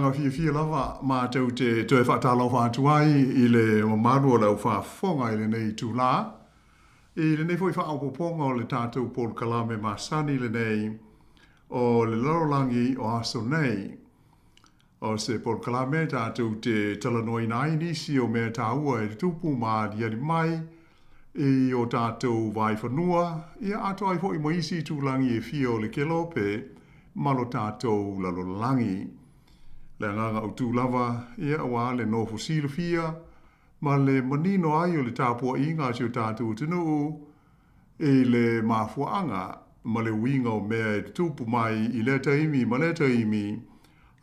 agaga fiafia lava matou te toe faatalofa atu ai i le mamalu o le au faafofoga i lenei itulā, i lenei foi faaopoopoga o le tatou polokalame masani lenei o le lalolagi o aso nei. O se polokalame tatou te talanoaina ai nisi o mea taua e tutupu ma aliali mai i o tatou vaaifanua, ia atoa ai foi ma isi itulagi e fia o le kelope ma lo tatou lalolagi. Le agaga autu lava, ia aua le nofo silafia ma le manino ai o le tapuaiga a si o tatou atunuu i le mafuaaga ma le uiga o mea e tutupu mai i lea taimi ma lea taimi,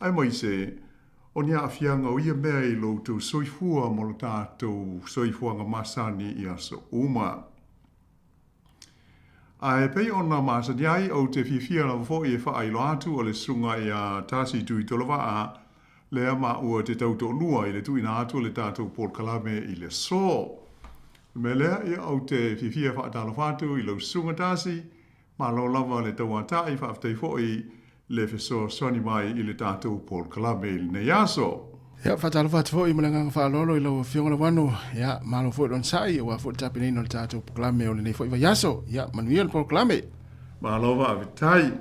aemaise o ni aafiaga o ia mea i lo outou soifua ma lo tatou soifuaga masani i aso uma. Ae pei ona masani ai, ou te fiafia lava foi e faailoa atu o le Susuga ia Tasi Tuitolovaa lea maua te tau toalua i le tuuina atu o le tatou polokalame i le aso. O le mea lea, ia ou te fiafia e faatalofa atu i lau Susuga Tasi, malo lava le tauatai, faafetai foi le fesoasoani mai i le tatou polokalame i lenei aso. Ia, faatalofa atu foi ma le agaga faaaloalo i lau Afioga Lauano. Ia, malo foi le onosai aua foi le tapenaina o le tatou polokalame o lenei foi vaiaso. Ia, manuia le polokalame. Malo faafetai.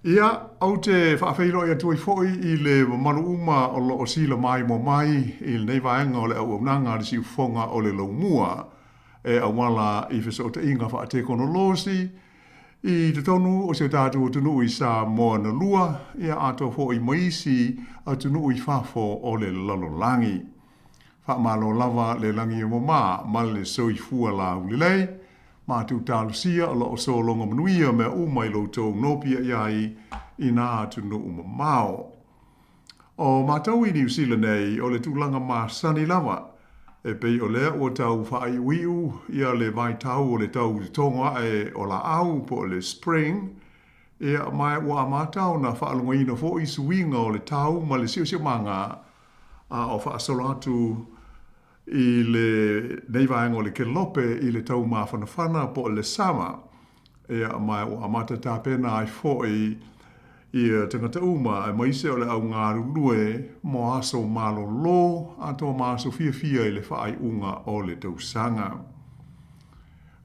Ia, ou te faafeiloai atu ai foi i le mamalu uma o lo o silamaimoa mai i lenei vaega o le auaunaga a le Siufofoga o le Laumua e auala i fesootaiga faatekonolosi i totonu o si o tatou atunuu i Samoa na lua, ia atoa foi ma isi atunuu i fafo o le lalolagi. Faamalo lava le lagi e mama ma le soifua laulelei. Matou talosia o lo o sologa manuia mea uma i lo outou nopiai ai i nā atunuu mamao. O matou i Niu Sila nei, o le tulaga masani lava, e pei o lea ua tau faaiuiu ia le vaitau o le tau totogo ae o laau po o le spring, ia ma ua amata ona faalogoina foi suiga o le tau ma le siosiomaga a o faasolo atu i lenei vaega o le kelope i le tau mafanafana po o le summer, ia ma ua amata tapena ai foi ia tagata uma aemaise o le au galulue mo aso malolo atoa ma aso fiafia i le faaiuga o le tausaga.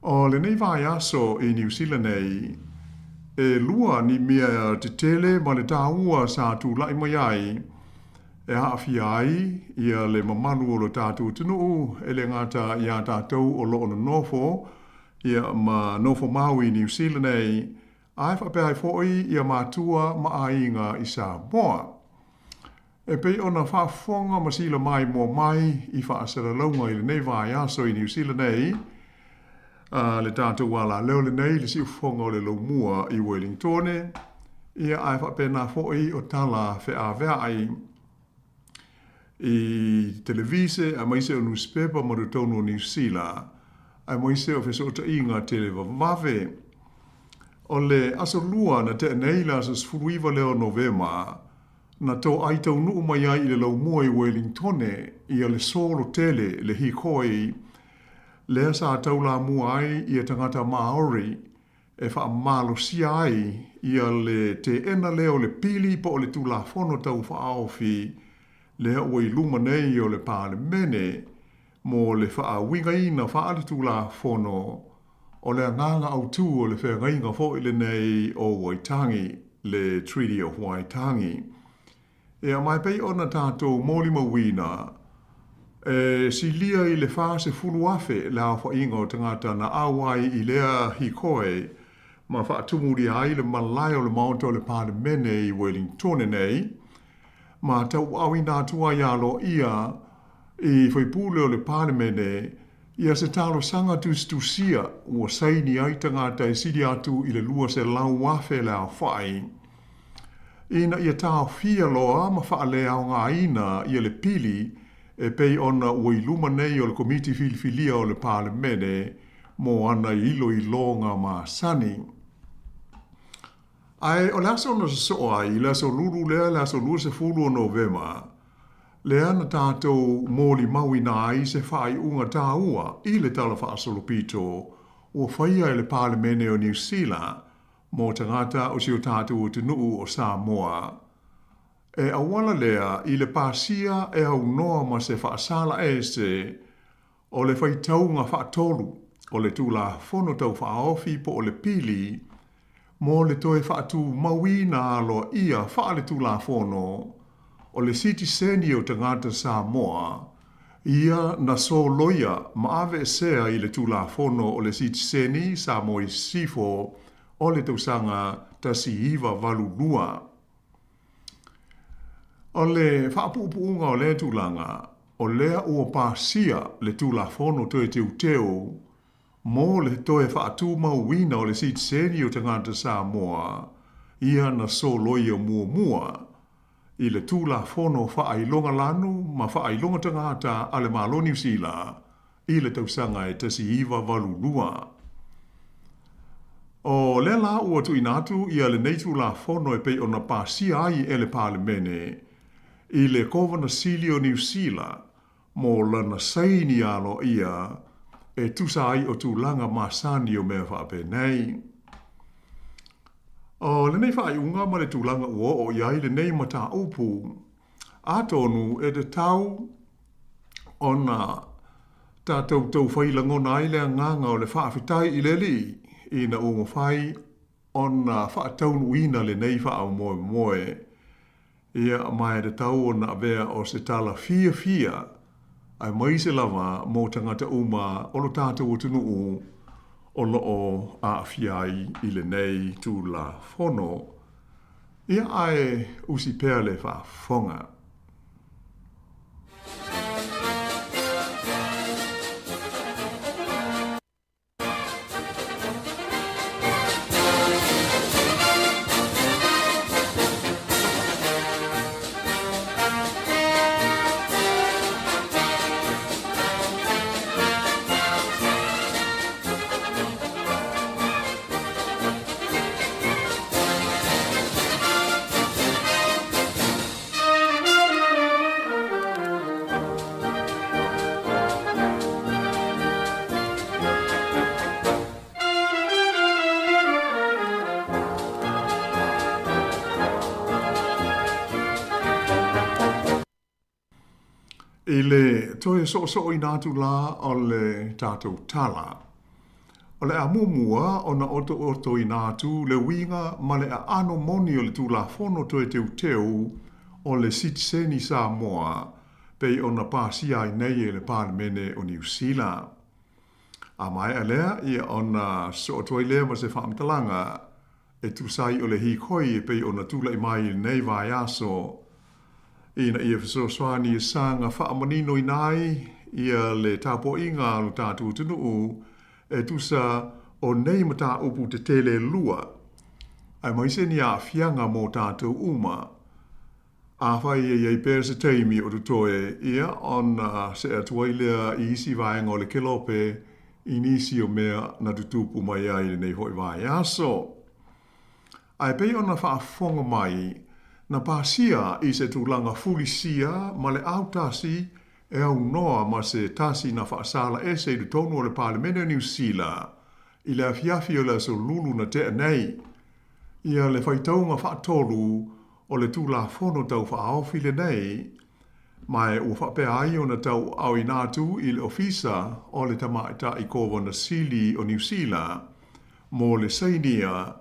O lenei vaiaso i Niu Sila nei, e lua ni mea tetele ma le taua sa tulai mai ai e aafia ai ia le mamalu o lo tatou atunuu e le gata iā tatou o lo o nonofo ia ma nofo mau i Niu Sila nei, ae faapea ai foi ia matua ma aiga i Samoa. E pei ona faafofoga ma silamaimoa mai i faasalalauga i lenei vaiaso i Niu Sila nei, a le tatou alaleo lenei i le siufofoga o le Laumua i Welingtone, ia ae faapena foi o tala feaveai i televise aemaise o nusipepa ma totonu o Niu Sila, aemaise o fesootaiga televavave. O le Aso Lua na tea nei le aso 19 lea o Novema, na toai taunuu mai ai i le laumua i Welingtone ia le solo tele, le hikoi, lea sa taulamua ai ia tagata Maori e faamalosia ai ia le teena lea o le pili po o le Tulafono Tau Faaofi lea ua i luma nei o le Palemene mo le faauigaina faaletulafono o le agaga autu o le feagaiga foi lenei o Waitangi, le Treaty of Waitangi. Ia, ma e pei ona tatou molimauina, e silia i le 40,000 le aofaiga o tagata na auai i lea hikoi ma faatumulia ai le malae o le Maota o le Palemene i Welingtone nei, ma tauaaoina atu ai aloaia i faipule o le Palemene ia se talosaga tusitusia ua saini ai tagata e sili atu i le 200,000 le aofai ina ia taofia loa ma faaleaogaina ia le pili e pei ona ua i luma nei o le Komiti Filifilia o le Palemene mo ana iloiloga masani. Ae o le aso na sosoo ai, le aso Lulu lea, le aso 20 o Novema, lea na tatou molimauina ai se faaiuga taua i le Tala Faasolopito ua faia e le Palemene o Niu Sila mo tagata o si o tatou atunuu o Samoa. E auala lea i le pasia e aunoa ma se faasala ese o le faitauga faatolu o le Tulafono Tau Faaofi po o le Pili mo le toe faatumauina aloaia faaletulafono o le sitiseni o tagata Samoa, ia na soloia ma aveesea i le Tulafono o le Sitiseni Samoa i Sisifo o le tausaga 1982. O le faapuupuuga o lea tulaga, o lea ua pasia le Tulafono Toe Teuteu mo le toe faatumauina o le sitiseni o tagata Samoa ia na soloia muamua i le Tulafono Faailoga Lanu ma Faailoga Tagata a le Malo o Niu Sila i le tausaga e 1982. O lea la ua tuuina atu ia lenei Tulafono e pei ona pasia ai e le Palemene i le Kovana Sili o Niu Sila mo lana saini aloaia e tusa ai o tulaga masani o mea faapenei. O lenei faaiuga ma le tulaga ua oo i ai lenei mataupu, atonu e tatau ona tatou taufai lagona ai le agaga o le faafetai i le Alii ina ua mafai ona faataunuuina lenei faamoemoe. Ia, ma e tatau ona avea o se tala fiafia, aemaise lava mo tagata uma o lo tatou atunuu o lo o aafia ai i lenei Tulafono. Ia, ae usi pea le faafofoga. I le toe soosooina atu la o le tatou tala, o le a muamua ona otootoina atu le uiga ma le aano moni o le Tulafono Toe Teuteu o le Sitiseni Samoa pei ona pasia ai nei e le Palemene o Niu Sila. A maea lea, ia ona sosoo atu ai lea ma se faamatalaga e tusa ai o le hikoi e pei ona tulai mai i lenei vaiaso ina ia fesoasoani e saga faamaninoina ai ia le tapuaiga a lo tatou atunuu e tusa o nei mataupu tetele e lua, aemaise ni aafiaga mo tatou uma. Afai e i ai pea se taimi o totoe, ia, ona see atu ai lea i isi vaega o le kelope i nisi o mea na tutupu mai ai i lenei foi vaiaso. Ae pei ona faafofoga mai, na pasia i se tulaga fulisia ma le autasi e aunoa ma se tasi na faasala ese i totonu o le Palemene o Niu Sila i le afiafi o le Aso Lulu na tea nei, ia le faitauga faatolu o le Tulafono Tau Faaofi lenei, ma e ua faapea ai ona tauaaoina atu i le Ofisa o le Tamaitai Kovana Sili o Niu Sila mo le sainia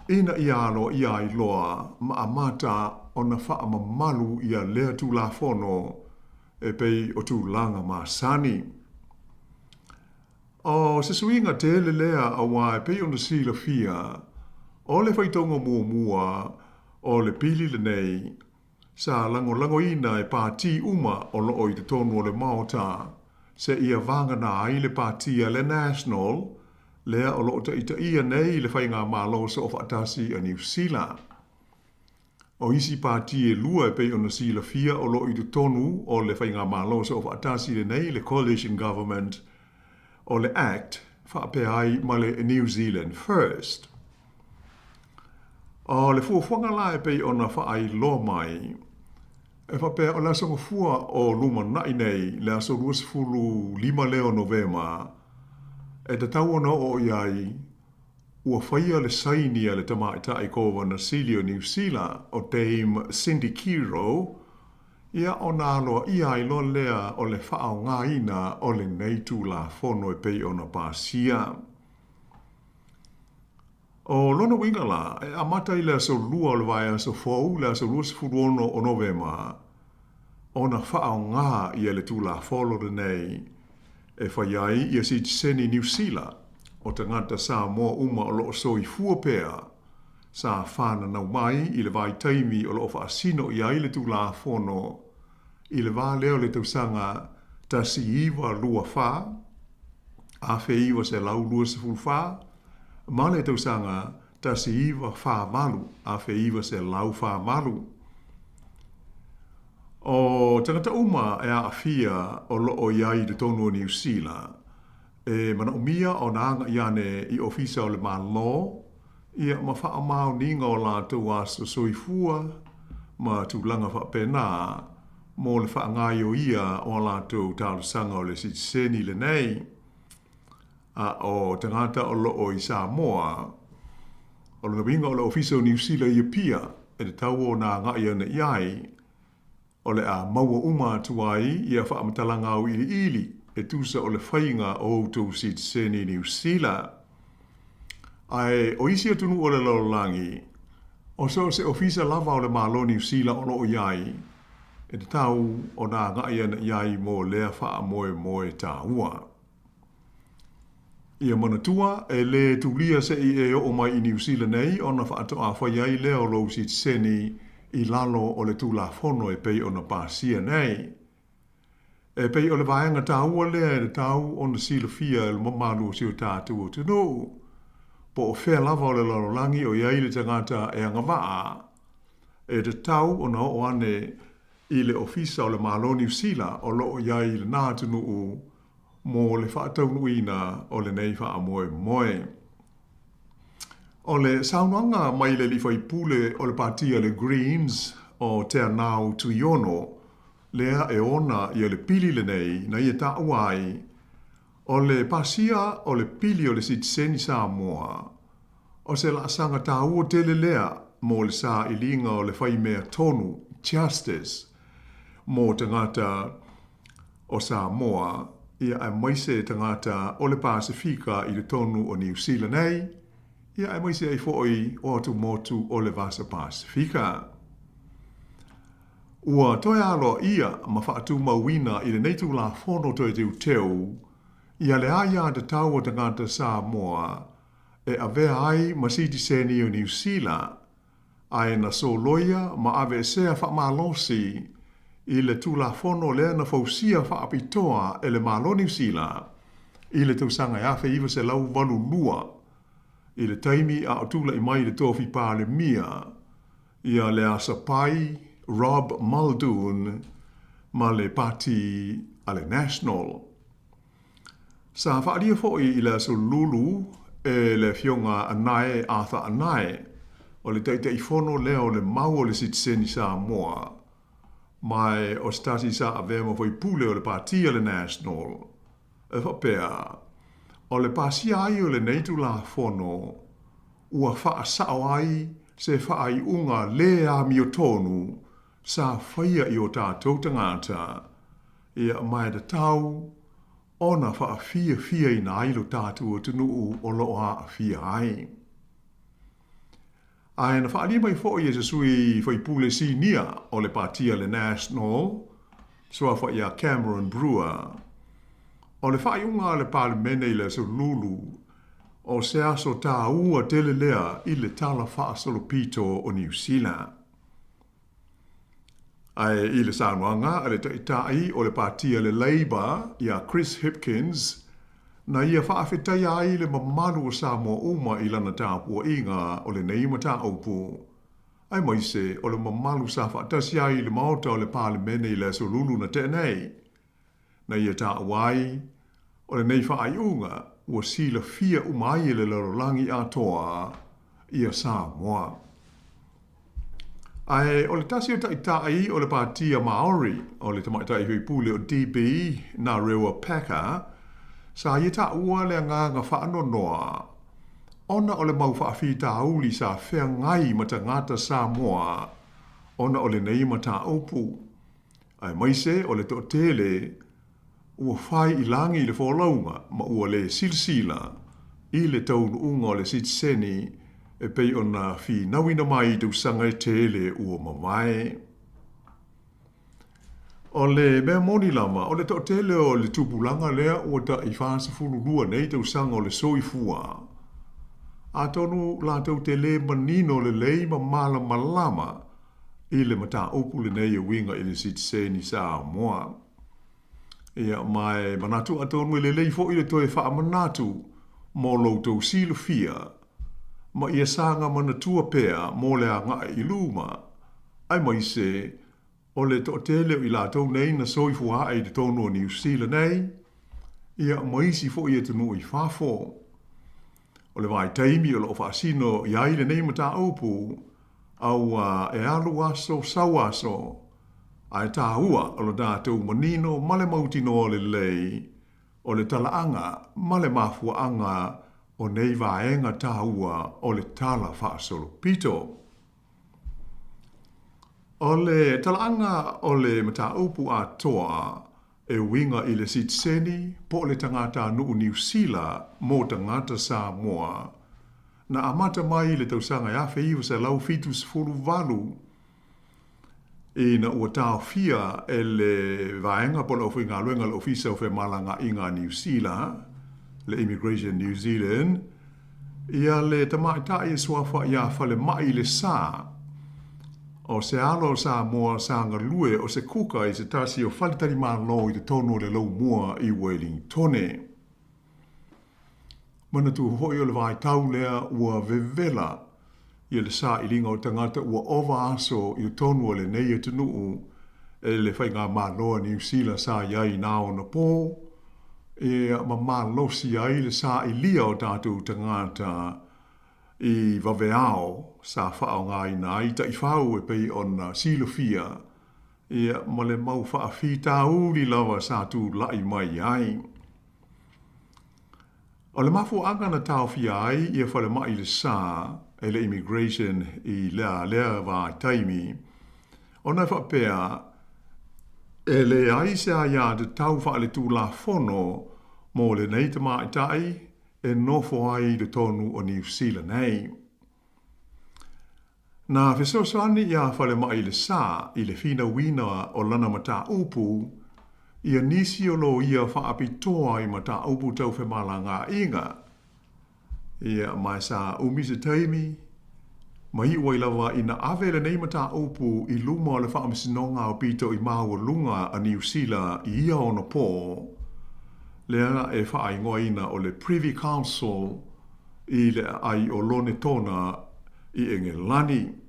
ina ia aloaia ai loa ma amata ona faamamalu ia lea Tulafono e pei o tulaga masani. O se suiga tele lea aua e pei ona silafia, o le faitauga muamua o le pili lenei sa lagolagoina e pati uma o lo o i totonu o le Maota seia vagana ai le pati a le National lea o lo o taitaia nei le Faigamalo Soofaatasi a Niu Sila. O isi pati e lua e pei ona silafia o lo o i totonu o le Faigamalo Soofaatasi lenei, le Coalition Government, o le act faapea ai ma le New Zealand First. O le fuafuaga la e pei ona faailoa mai, e faapea o le aso Gafua o lumanai nei, le aso 25 lea o Novema, e tatau ona oo i ai. Ua faia le saini a le Tamaitai Kovana Sili o Niu Sila, o Dame Cindy Kiro, ia ona aloaia ai loa lea o le faaaogaina o lenei Tulafono e pei ona pasia. O lona uiga la, e amata i le aso Lua o le vaiaso fou, le aso 26 o Novema, ona faaaoga ia le Tulafono lenei e fai ai ia sitiseni Niu Sila o tagata Samoa uma o lo o soifua pea sa fananau mai i le vaitaimi o lo o faasino i ai le Tulafono i le va lea o le tausaga 1924, 1924, ma le tausaga 1948, 1948. O tagata uma e aafia o lo o i ai i totonu o Niu Sila, e manaomia ona agai ane i Ofisa o le Malo ia ma faamaoniga o latou aso soifua ma tulaga faapena mo le faagaoioia o a latou talosaga o le sitiseni lenei. A o tagata o lo o i Samoa, o lona uiga o le Ofisa o Niu Sila i Apia e tatau ona agai ane i ai, o le a maua uma atu ai ia faamatalaga auiliili e tusa o le faiga o outou sitiseni Niu Sila. Ae o isi atunuu o le lalolagi, o so o se ofisa lava o le Malo Niu Sila o lo o i ai, e tatau ona agai ane i ai mo lea faamoemoe taua. Ia manatua, e lē tulia se i e oo mai i Niu Sila nei ona faatoa fai ai lea o lou sitiseni i lalo o le Tulafono e pei ona pasia nei. E pei o le vaega taua lea e tatau ona silafia e le mamalu o si o tatou atunuu, po o fea lava o le lalolagi o i ai le tagata e agavaa, e tatau ona oo ane i le Ofisa o le Malo Niu Sila o lo o i ai i lena atunuu mo le faataunuuina o lenei faamoemoe. O le saunoaga mai le alii faipule o le Pati a le Greens o Teanau Tuiono, lea e ona ia le pili lenei na ia taua ai, o le pasia o le pili o le sitiseni Samoa, o se laasaga taua tele lea mo le sailiga o le faimea tonu, justice, mo tagata o Samoa, ia aemaise tagata o le Pasefika i totonu o Niu Sila nei, ia aemaise ai foi o atumotu o le Vasa Pasefika. Ua toe aloaia ma faatumauina i lenei Tulafono toe teuteu ia le aiatatau a tagata Samoa e avea ai ma sitiseni o Niu Sila, ae na soloia ma aveesea faamalosi i le Tulafono lea na fausia faapitoa e le Malo Niu Sila i le tausaga e 1982 i le taimi a o tulai mai i le tofi Palemia ia le Asapai Rob Muldoon ma le Pati a le National. Sa faaalia foi i le Aso Lulu e le Afioga Anae Arthur Anae, o le Taitaifono lea o le Mau o le Sitiseni Samoa, ma o se tasi sa avea ma faipule o le Pati a le National, e faapea, o le pasia ai o lenei Tulafono ua faasao ai se faaiuga lē amiotonu sa faia i o tatou tagata, ia ma e tatau ona faafiafiaina ai lo tatou atunuu o lo o aafia ai. Ae na faaalia mai foi e se sui faipule sinia o le Pati a le National, suafa ia Cameron Brewer, o le faaiuga a le Palemene i le Aso Lulu, o se aso taua tele lea i le Tala Faasolopito o Niu Sila. Ae i le saunoaga a le Taitai o le Pati a le Labour ia Chris Hipkins, na ia faafetaia ai le mamalu o Samoa uma i lana tapuaiga o lenei mataupu, aemaise o le mamalu sa faatasi ai i le Maota o le Palemene i le Aso Lulu na tea nei. Na ia taua ai, o lenei faaiuga ua silafia uma ai e le lalolagi atoa ia Samoa. Ae o le tasi o taitai o le Pātia Māori, o le tamaitai faipule o DB, Ngarewa Packer, sa ia taua le agaga faanoanoa. ona o le mau faafitauli sa feagai ma tagata Samoa ona o lenei mataupu, aemaise o le toatele ua fai i lagi le folauga ma ua le silasila i le taunuuga o le sitiseni e pei ona finauina mai i tausaga e tele ua mavae. O le mea moni lava, o le toatele o le tupulaga lea ua tai 42 nei tausaga o le soifua, atonu latou te le manino lelei ma malamalama i le mataupu lenei e uiga i le sitiseni Samoa. Ia, ma e manatu atonu e lelei foi le toe faamanatu mo lo outou silafia ma ia saga manatua pea mo le agai i luma, aemaise o le toatele o i latou nei na soifua ae i totonu o Niu Sila nei, ia ma isi foi atunuu i fafo. O le vaitaimi o lo o faasino i ai lenei mataupu, auā e alu aso sau aso, ae taua o lo tatou manino ma le mautinoa lelei o le talaaga ma le mafuaaga o nei vaega taua o le Tala Faasolopito. O le talaaga o le mataupu atoa e uiga i le sitiseni po o le tagatanuu Niu Sila mo tagata Samoa na amata mai i le tausaga e 1978 ina ua taofia e le vaega po o le aufaigaluega a le Ofisa o Femalagaaiga a Niu Sila, le Immigration New Zealand, ia le tamaitai e suafa ia Falemai i le Sa, o se alo o Samoa sa galue o se kuka i se tasi o faletalimalo i totonu o le Laumua i Uelingitone. Manatua foi o le vaitau lea ua vevela ia le sailiga o tagata ua ova aso i totonu o lenei atunuu e le faigamalo a Niu Sila sa i ai i na ona pō, ia ma malosi ai le sailia o tatou tagata i vaveao sa faaaogaina ai taifau e pei ona silafia, ia ma le mau faafitauli lava sa tulai mai ai. O le mafuaaga na taofia ai ia Falemai i le Sa e le Immigration i lea lea vaitaimi, ona e faapea e leai se aiatatau faaletulafono mo lenei tamaitai e nofo ai i totonu o Niu Sila nei. Na fesoasoani iā Falemai i le Sa i le finauina o lana mataupu ia nisi o loia faapitoa i mataupu tau femalagaaiga. Ia, ma sa umi se taimi, ma iu ai lava ina ave lenei mataupu i luma o le Faamasinoga Aupito i Maualuga a Niu Sila i ia ona pō, lea e faaigoaina o le Privy Council i le aai o Lonetona i Engelani.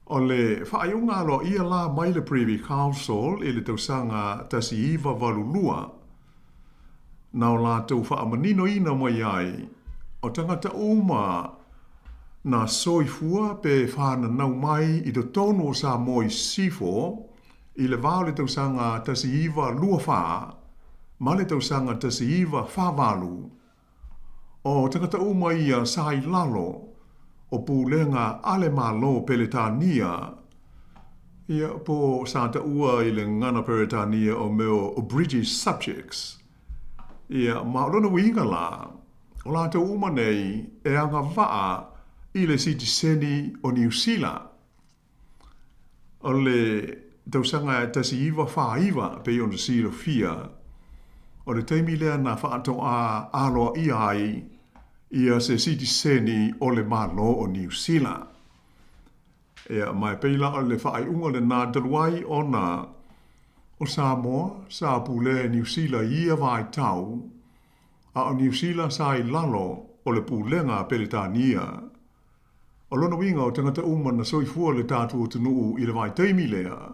O le faaiuga aloaia la mai le Privy Council i le tausaga 1982, na o latou faamaninoina mai ai, o tagata uma na soifua pe fananau mai i totonu o Samoa i Sisifo i le va o le tausaga 1924 ma le tausaga 1948, O tagata uma ia sa i lalo o pulega a le Malo Peretania, ia, po sa taua i le gagana Peretania o mea o British subjects, ia, ma o lona uiga la, o latou uma nei e agavaa i le sitiseni o Niu Sila. O le tausaga e 1949, pei ona silafia, o le taimi lea na faatoa aloaia ai ia se sitiseni o le Malo o Niu Sila. Ia, ma e pei la o le faaiuga lenā talu ai ona o Samoa sa pulea e Niu Sila i ia vaitau, a o Niu Sila sa i lalo o le pulega a Peretania. O lona uiga o tagata uma na soifua le tatou atunuu i le vaitaimi lea,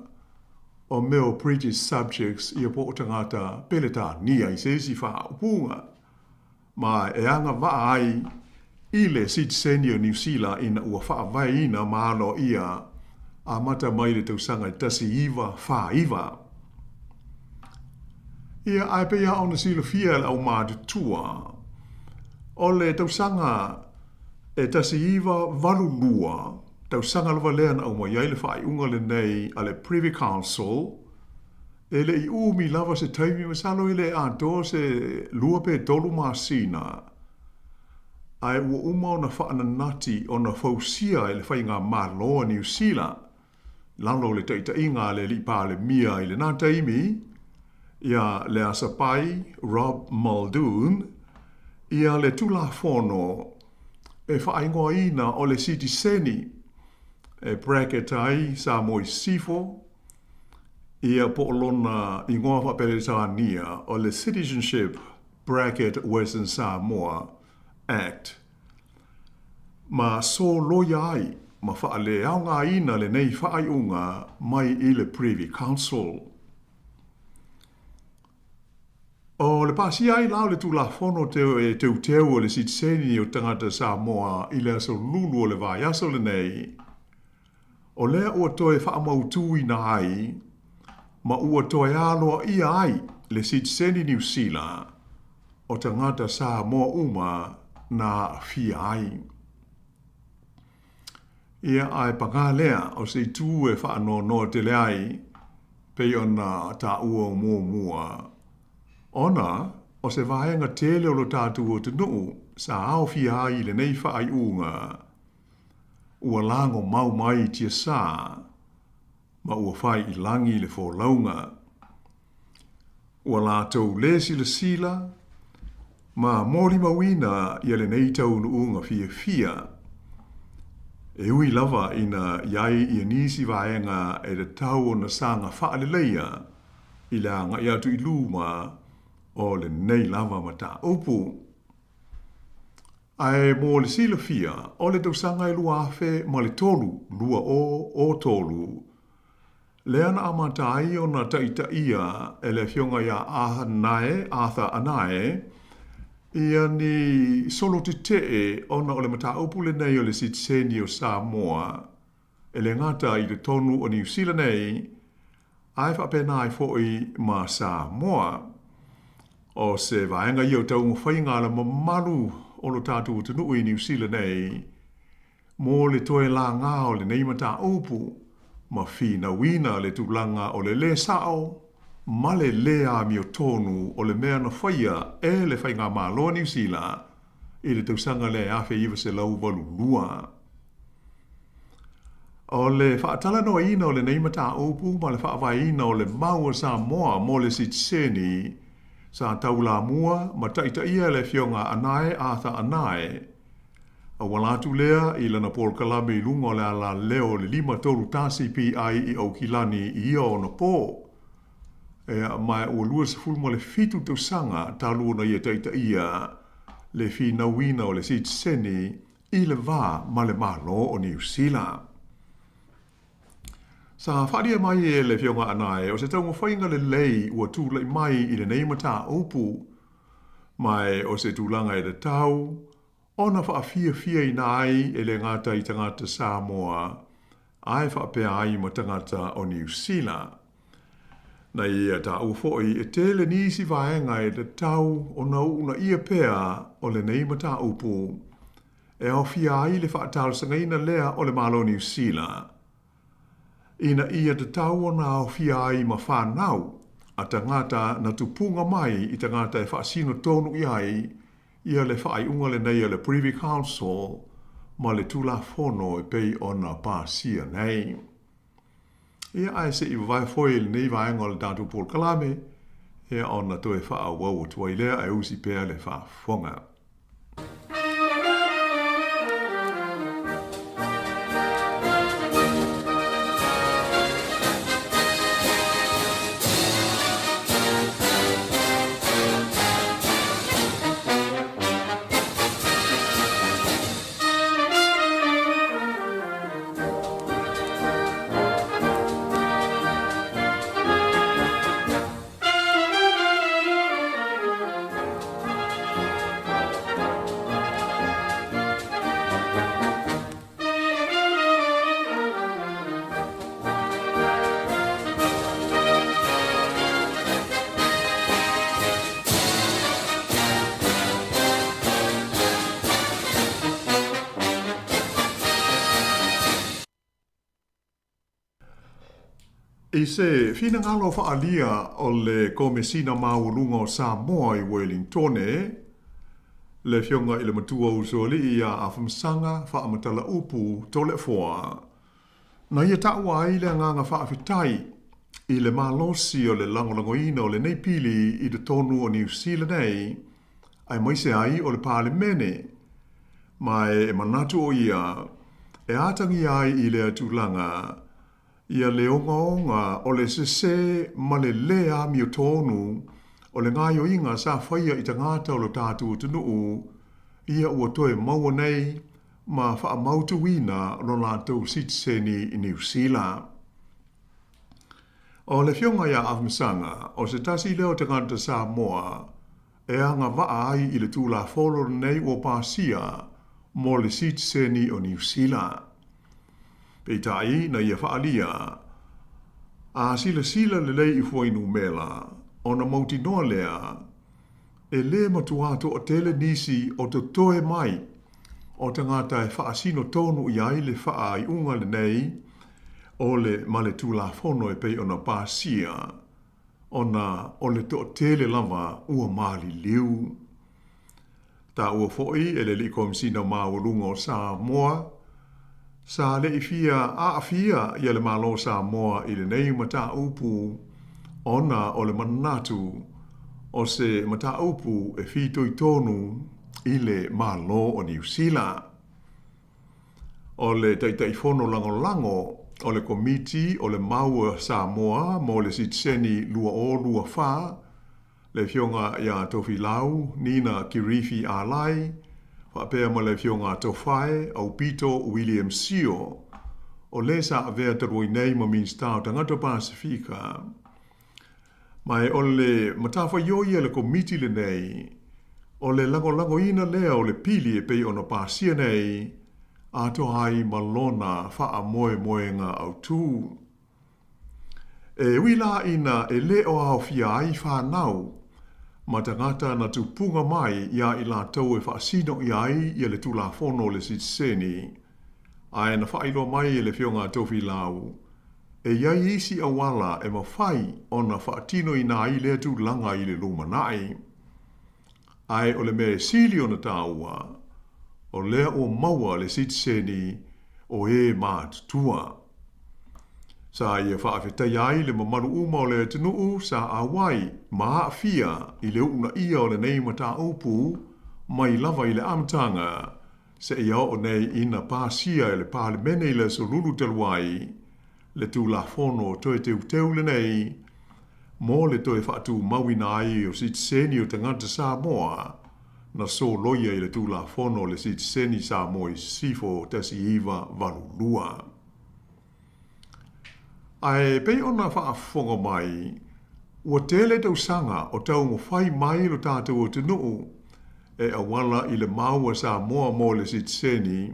o mea o British subjects ia po o tagata Peretania i se isi faaupuga, ma e agavaa ai i le sitiseni o Niu Sila ina ua faavaeina ma aloaia amata mai le tausaga e 1949. Ia, ae pei lava ona silafia e le aumatutua, O le tausaga e 1982, tausaga lava lea na aumai ai le faaiuga lenei a le Privy Council, e le i umi lava se taimi, masalo e le atoa se 2 pe 3 masina, ae ua uma ona faananati ona fausia e le Faigamalo a Niu Sila, lalo o le taitaiga a le Alii Palemia i lena taimi, ia Leasapai Rob Muldoon, ia le Tulafono e faaigoaina o le Sitiseni, e bracket ai Samoa i Sisifo, ia po o lona igoa faa-Peretania o le Citizenship bracket Western Samoa Act, ma soloia ai ma faaleaogaina lenei faaiuga mai i le Privy Council. O le pasia ai la o le Tulafono Teuteu o le Sitiseni o Tagata Samoa i le aso Lulu o le vaiaso lenei, o lea ua toe faamautuina ai ma ua toe aloaia ai le sitiseni Niu Sila o tagata Samoa uma na aafia ai. Ia, ae pagā lea o se itu e faanoanoa tele ai, pei ona taua muamua, ona o se vaega tele o lo tatou atunuu sa aofia ai i lenei faaiuga, ua lago mau mai i tiasā, ma ua fai i lagi le folauga. Ua latou lē silasila ma molimauina ia lenei taunuuga fiafia. E ui lava ina i ai ia nisi vaega e tatau ona saga faaleleia i le agai atu i luma o lenei lava mataupu. Ae mo le silafia, o le tausaga e 2003, 2003, lea na amata ai ona taitaia e le Afioga ia Anae, Arthur Anae, ia ni solo tetee ona o le mataupu lenei o le sitiseni o Samoa, e le gata i totonu o Niu Sila nei, ae faapena ai foi ma Samoa. O se vaega ia o taumafaiga a le mamalu o lo tatou atunuu i Niu Sila nei, mo le toe lagā o lenei mataupu ma finauina le tulaga o le lē sao ma le lē amiotonu o le mea na faia e le Faigamalo a Niu Sila i le tausaga lea e 1982. O le faatalanoaina o lenei mataupu ma le faavaeina o le mau a Samoa mo le sitiseni sa taulamua ma taitaia e le Afioga Anae Arthur Anae, auala atu lea i lana polokalame i luga o le alaleo o le 531 PI i Aukilani i ia ona pō. Ea, ma ua 27 tausaga talu ona ia taitaia le finauina o le sitiseni i le va ma le Malo o Niu Sila. Sa faaalia mai e le Afioga Anae o se taumafaiga lelei ua tulai mai i lenei mataupu, ma o se tulaga e tatau ona faafiafiaina ai e le gata i tagata Samoa ae faapea ai ma tagata o Niu Sila. Na ia taua foi e tele nisi vaega e tatau ona uunaia pea o lenei mataupu e aofia ai le faatalosagaina lea o le Malo o Niu Sila ina ia tatau ona aofia ai ma fanau a tagata na tupuga mai i tagata e faasino tonu i ai ia le faaiuga lenei a le Privy Council ma le Tulafono e pei ona pasia nei. Ia, ae se i vavae foi i lenei vaega o le tatou polokalame, ia ona toe faaauau atu ai lea, ae usi pea le faafofoga. I se finagalo faaalia o le Komesina Maualuga o Samoa i Welingtone, le Afioga i le Matua Usoalii ia Afamasaga Faamatala-upu Toleafoa, na ia taua ai le agaga faafetai i le malosi o le lagolagoina o lenei pili i totonu o Niu Sila nei, aemaise ai o le Palemene, ma e manatu o ia e atagia ai i lea tulaga ia le ogaoga o le sesē ma le lē amiotonu o le gaoioiga sa faia i tagata o lo tatou atunuu, ia ua toe maua nei ma faamautuina lo latou sitiseni i Niu Sila. O le Afioga ia Afamasaga, o se tasi lea o tagata Samoa e agavaa ai i le Tulafono lenei ua pasia mo le sitiseni o Niu Sila. Peitai, na ia faaalia, a silasila lelei i fuainumera, ona mautinoa lea, e lē matuā toatele nisi o totoe mai o tagata e faasino tonu i ai le faaiuga lenei o le ma le Tulafono e pei ona pasia, ona o le toatele lava ua maliliu. Taua foi e le Alii Komesina Maualuga o Samoa, sa le i fia aafia ia le Malo o Samoa i lenei mataupu ona o le manatu o se mataupu e fitoitonu i le Malo o Niu Sila. O le Taitaifono Lagolago o le Komiti o le Mau a Samoa mo le Sitiseni 2024, le Afioga ia Tofilau Nina Kirifi Alai, faapea ma le Afioga Tofae Aupito William Sio, o le sa avea talu ai nei ma Minisita o Tagata Pasefika. Ma e o le matafaioi a le Komiti lenei, o le lagolagoina lea o le pili e pei ona pasia nei, atoa ai ma lona faamoemoega autu. E ui la ina e le o aofia ai fanau ma tagata na tupuga mai iā i latou e faasino ʻia ai ia le Tulafono o le Sitiseni, ae na faailoa mai e le Afioga a Tofilau, e i ai isi auala e mafai ona faatinoina ai lea tulaga i le lumanai. Ae o le mea e sili ona taua, o lea ua maua le sitiseni o e matutua. Sa ia faafetaia ai le mamalu uma o le atunuu sa auai ma aafia i le uunaia o lenei mataupu mai lava i le amataga seia oo nei ina pasia e le Palemene i le Aso Lulu talu ai le Tulafono toe teuteu lenei mo le toe faatumauina ai o sitiseni o tagata Samoa na soloia i le Tulafono o le Sitiseni Samoa i Sisifo 1982. Ae pei ona faafofoga mai, ua tele tausaga o taumafai mai lo tatou atunuu e auala i le mau a Samoa mo le sitiseni,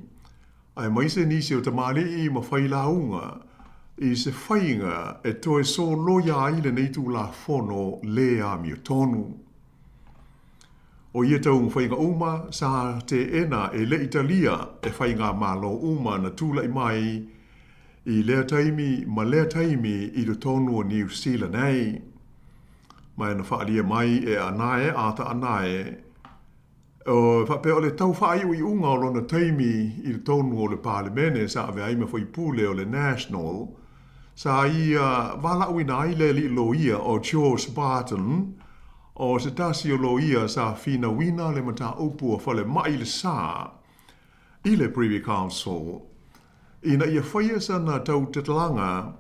aemaise nisi o tamalii ma failauga i se faiga e toe soloia ai lenei Tulafono lē amiotonu. O ia taumafaiga uma sa teena e le i talia e faigamalo uma na tulai mai i lea taimi ma lea taimi i totonu o Niu Sila nei. Ma na faaalia mai e Anae Arthur Anae, E faapea o le tau faaiuiuga o lona taimi i totonu o le Palemene sa avea ai ma faipule o le National, sa ia valaauina ai le alii loia o George Barton, o se tasi o loia sa finauina le mataupu a Falemai i le Sa i le Privy Council, ina ia faia sana tautatalaga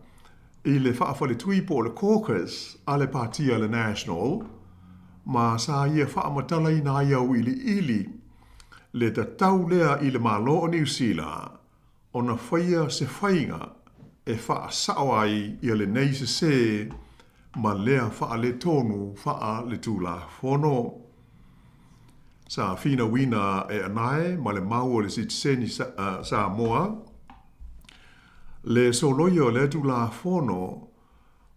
i le faafaletui po o le caucus a le Pātia a le National, ma sa ia faamatalaina ai auiliili le tatau lea i le Malo o Niu Sila ona faia se faiga e faasao ai ia lenei sesē ma lea faaletonu faaletulafono. Sa finauina e Anae ma le mau o le sitiseni Samoa le soloia o lea Tulafono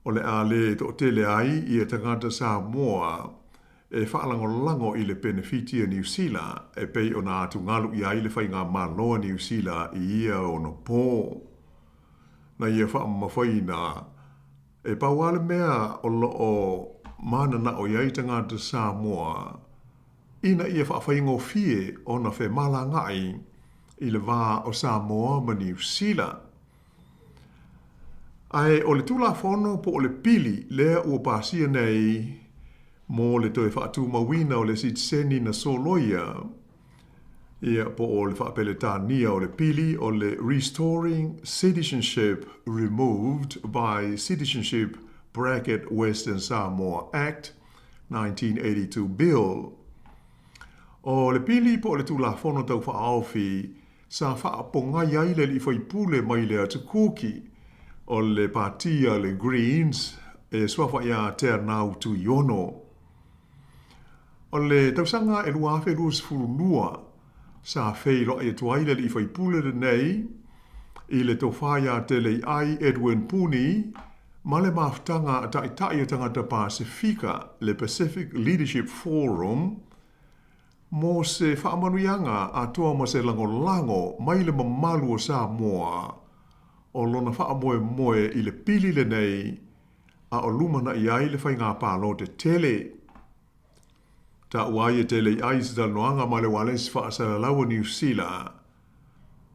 o le a le toatele ai ia tagata Samoa e faalagolago i le penefiti a Niu Sila e pei ona atugalu i ai le faigamalo a Niu Sila i ia ono pō. Na ia faamamafaina. E pau lava le mea o lo o mananao i ai tagata Samoa ina ia faafaigofie ona femalagaai i le va o Samoa ma Niu Sila. Ae o le Tulafono po o le Pili lea ua pasia nei mo le toe faatumauina o le sitiseni na soloia, ia, po o le faapeletania o le Pili o le Restoring Citizenship Removed by Citizenship Bracket Western Samoa Act 1982 Bill. O le Pili po o le Tulafono Tau Faaofi sa faapogai ai le alii faipule mai le Atu Kuki o le Pati a le Greens e suafa ia Teanau Tuiono. O le tausaga e 2022 sa feiloai atu ai le alii faipule lenei i le tofa ia Teleiai Edwin Puni ma le mafutaga a taitai o tagata Pasefika, le Pacific Leadership Forum, Mo se faamanuiaga atoa ma se lagolago mai le mamalu o Samoa o lona faamoemoe i le pili lenei a o lumanai ai le faiga palote tele. Taua ai e tele i ai se talanoaga ma le ualesi faasalalau a Niu Sila.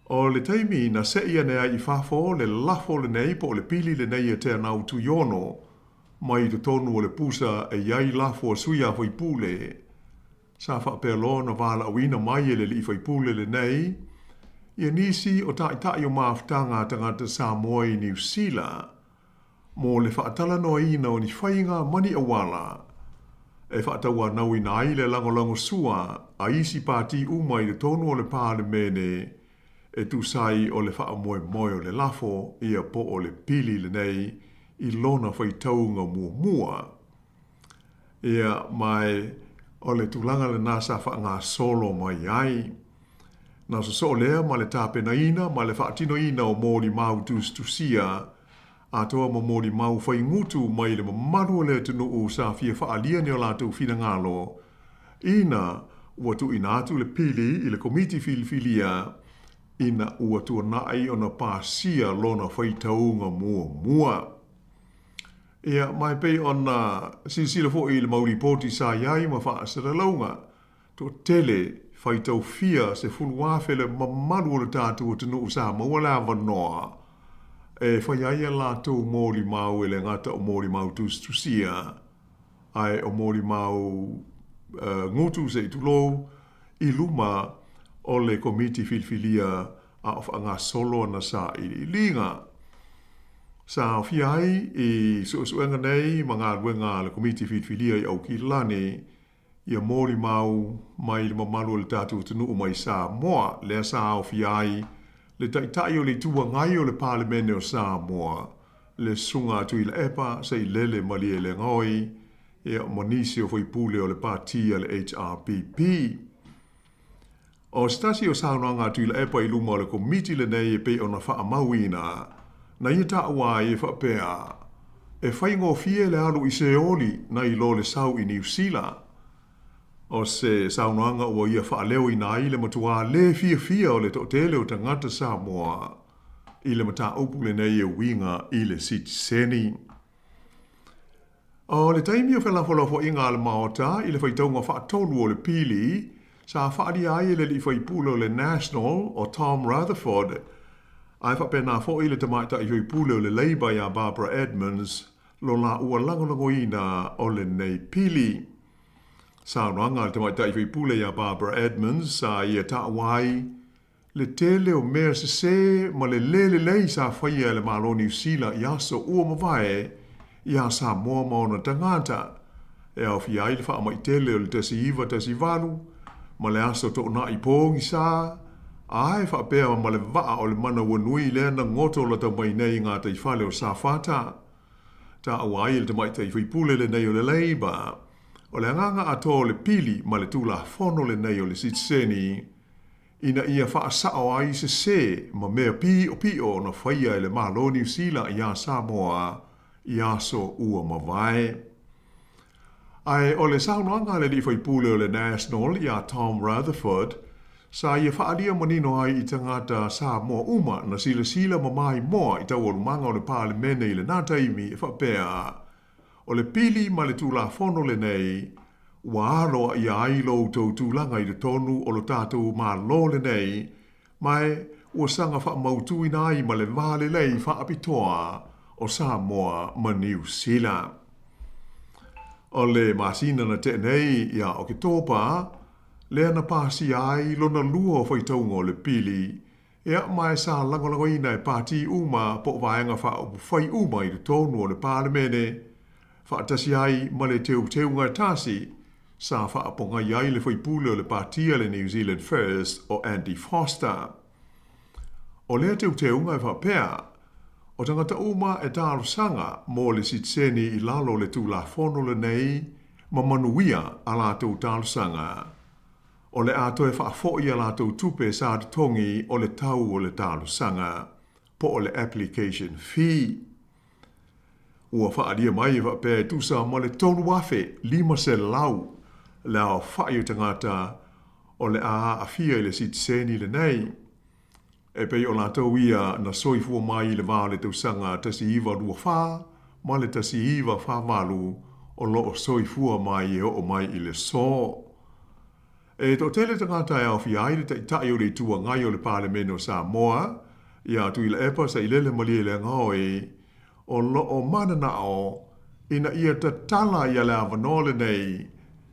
O le taimi na seʻi ane ai i fafo le lafo lenei po o le pili lenei e Teanau Tuiono mai i totonu o le pusa e i ai lafo a sui a faipule. Sa faapea loa ona valaauina mai e le alii faipule lenei ia nisi o taitai o mafutaga a tagata Samoa i Niu Sila mo le faatalanoaina o ni faiga ma ni auala e faatauanauina ai le lagolagosua a isi pati uma i totonu o le Palemene e tusa ai o le faamoemoe o le lafo ia po o le pili lenei i lona faitauga muamua. Ia, ma o le tulaga lena sa faagasolo mai ai. Na sosoo lea ma le tapenaina ma le faatinoina o molimau tusitusia atoa ma molimau faigutu mai le mamalu o le atunuu sa fia faaalia ni o latou finagalo ina ua tuuina atu le pili i le Komiti Filifilia ina ua tuanai ona pasia lona faitauga muamua. Ia, ma e pei ona silasila foi i le mau lipoti sa i ai ma faasalalauga, toatele, faitau fia 10,000 le mamalu o le tatou atunuu sa maua le avanoa e fai ai a latou molimau e le gata o molimau tusitusia, ae o molimau gutu se i tulou i luma o le Komiti Filifilia a o faagasolo ana sailiiliga. Sa aofia ai i suesuega nei ma galuega a le Komiti Filifilia i Aukilani ia molimau mai le mamalu o le tatou atunuu mai Samoa, lea sa aofia ai le Taitai o le Itu Agai o le Palemene o Samoa, le Susuga a Tuilaepa Sailele Malielegaoi, ia, ma nisi o faipule o le Pati a le HRPP. O se tasi o saunoaga a Tuilaepa i luma o le Komiti lenei e pei ona faamauina, na ia taua ai e faapea, E faigofie le alu i Seoli nai lo le sau i Niu Sila. O se saunoaga ua ia faaleoina ai le matuā le fiafia o le toatele o tagata Samoa i le mataupu lenei e uiga i le sitiseni. O le taimi o felafolafoaiga a le Maota i le faitauga faatolu o le pili, sa faaalia ai e le alii faipule o le National o Tom Rutherford, ae faapena foi le tamaitai faipule o le Labour ia Barbara Edmonds lo laua lagolagoina o lenei pili. Saunoaga a le tamaitai faipule ia Barbara Edmonds sa ia taua ai Le tele o mea sesē ma le lē lelei sa faia e le Malo Niu Sila i aso ua mavae iā Samoa ma ona tagata, e aofia ai le faamai tele o le 1918 ma le aso toonai pogisa, ae faapea ma le vaa o le manauanui lea na goto lata mai nei i gataifale o Safata. Taua ai e le tamaitai faipule lenei o le Labour, o le agaga atoa o le pili ma le Tulafono lenei o le Sitiseni, ina ia faasao ai sesē ma mea piʻopiʻo na faia e le Malo Niu Sila iā Samoa i aso ua mavae. Ae o le saunoaga a le alii faipule o le National iā Tom Rutherford, Sa ia faaalia manino ai i tagata Samoa uma na silasila ma maimoa i taualumaga o le Palemene i lena taimi e faapea, O le pili ma le Tulafono lenei ua aloaia ai lo outou tulaga i totonu o lo tatou Malo lenei, ma ua saga faamautuina ai ma le va lelei faapitoa o Samoa ma Niu Sila. O le masina na tea nei ia Oketopa, lea na pasia ai lona lua o faitauga o le pili, ia ma e sa lagolagoina e pati uma po o vaega faaupufai uma i totonu o le Palemene, faatasi ai ma le teuteuga e tasi sa faapogai ai le faipule o le pati a le New Zealand First o Andy Foster. O lea teuteuga e faapea, o tagata uma e talosaga mo le sitiseni i lalo o le Tulafono lenei ma manuia a latou talosaga, o le a toe faafoi a latou tupe sa totogi o le tau o le talosaga, po o le application fee. Ua faaalia mai e faapea e tusa ma le 3,500 le aofai o tagata o le a aafia i le sitiseni lenei. E pei o latou ia na soifua mai i le va o le tausaga 1924 ma le 1948 o lo o soifua mai e oo mai i le aso. E toatele tagata e aofia ai le Taitai o le Itu Agai o le Palemene o Samoa, ia Tuilaepa Sailele Malielegaoi, o lo o mananao ina ia tatala ia le avanoa lenei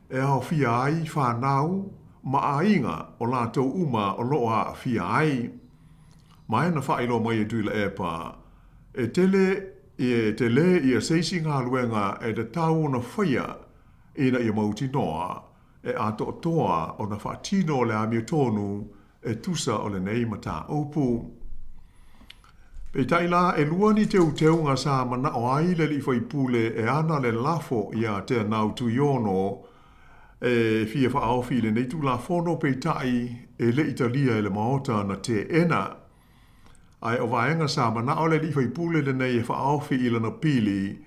e aofia ai fanau ma aiga o latou uma o lo o aafia ai. Ma e na faailoa mai e Tuilaepa, e tele e tele ia se isi galuega e tatau ona faia ina ia mautinoa e atoatoa ona faatino le amiotonu e tusa o lenei mataupu. Peitai la, e lua ni teuteuga sa manao ai le alii faipule e ana le lafo ia Teanau Tuiono e fia faaofi i lenei Tulafono peitai e le i talia e le Maota na teena. Ae o vaega sa manao le alii faipule lenei e faaofi i lana pili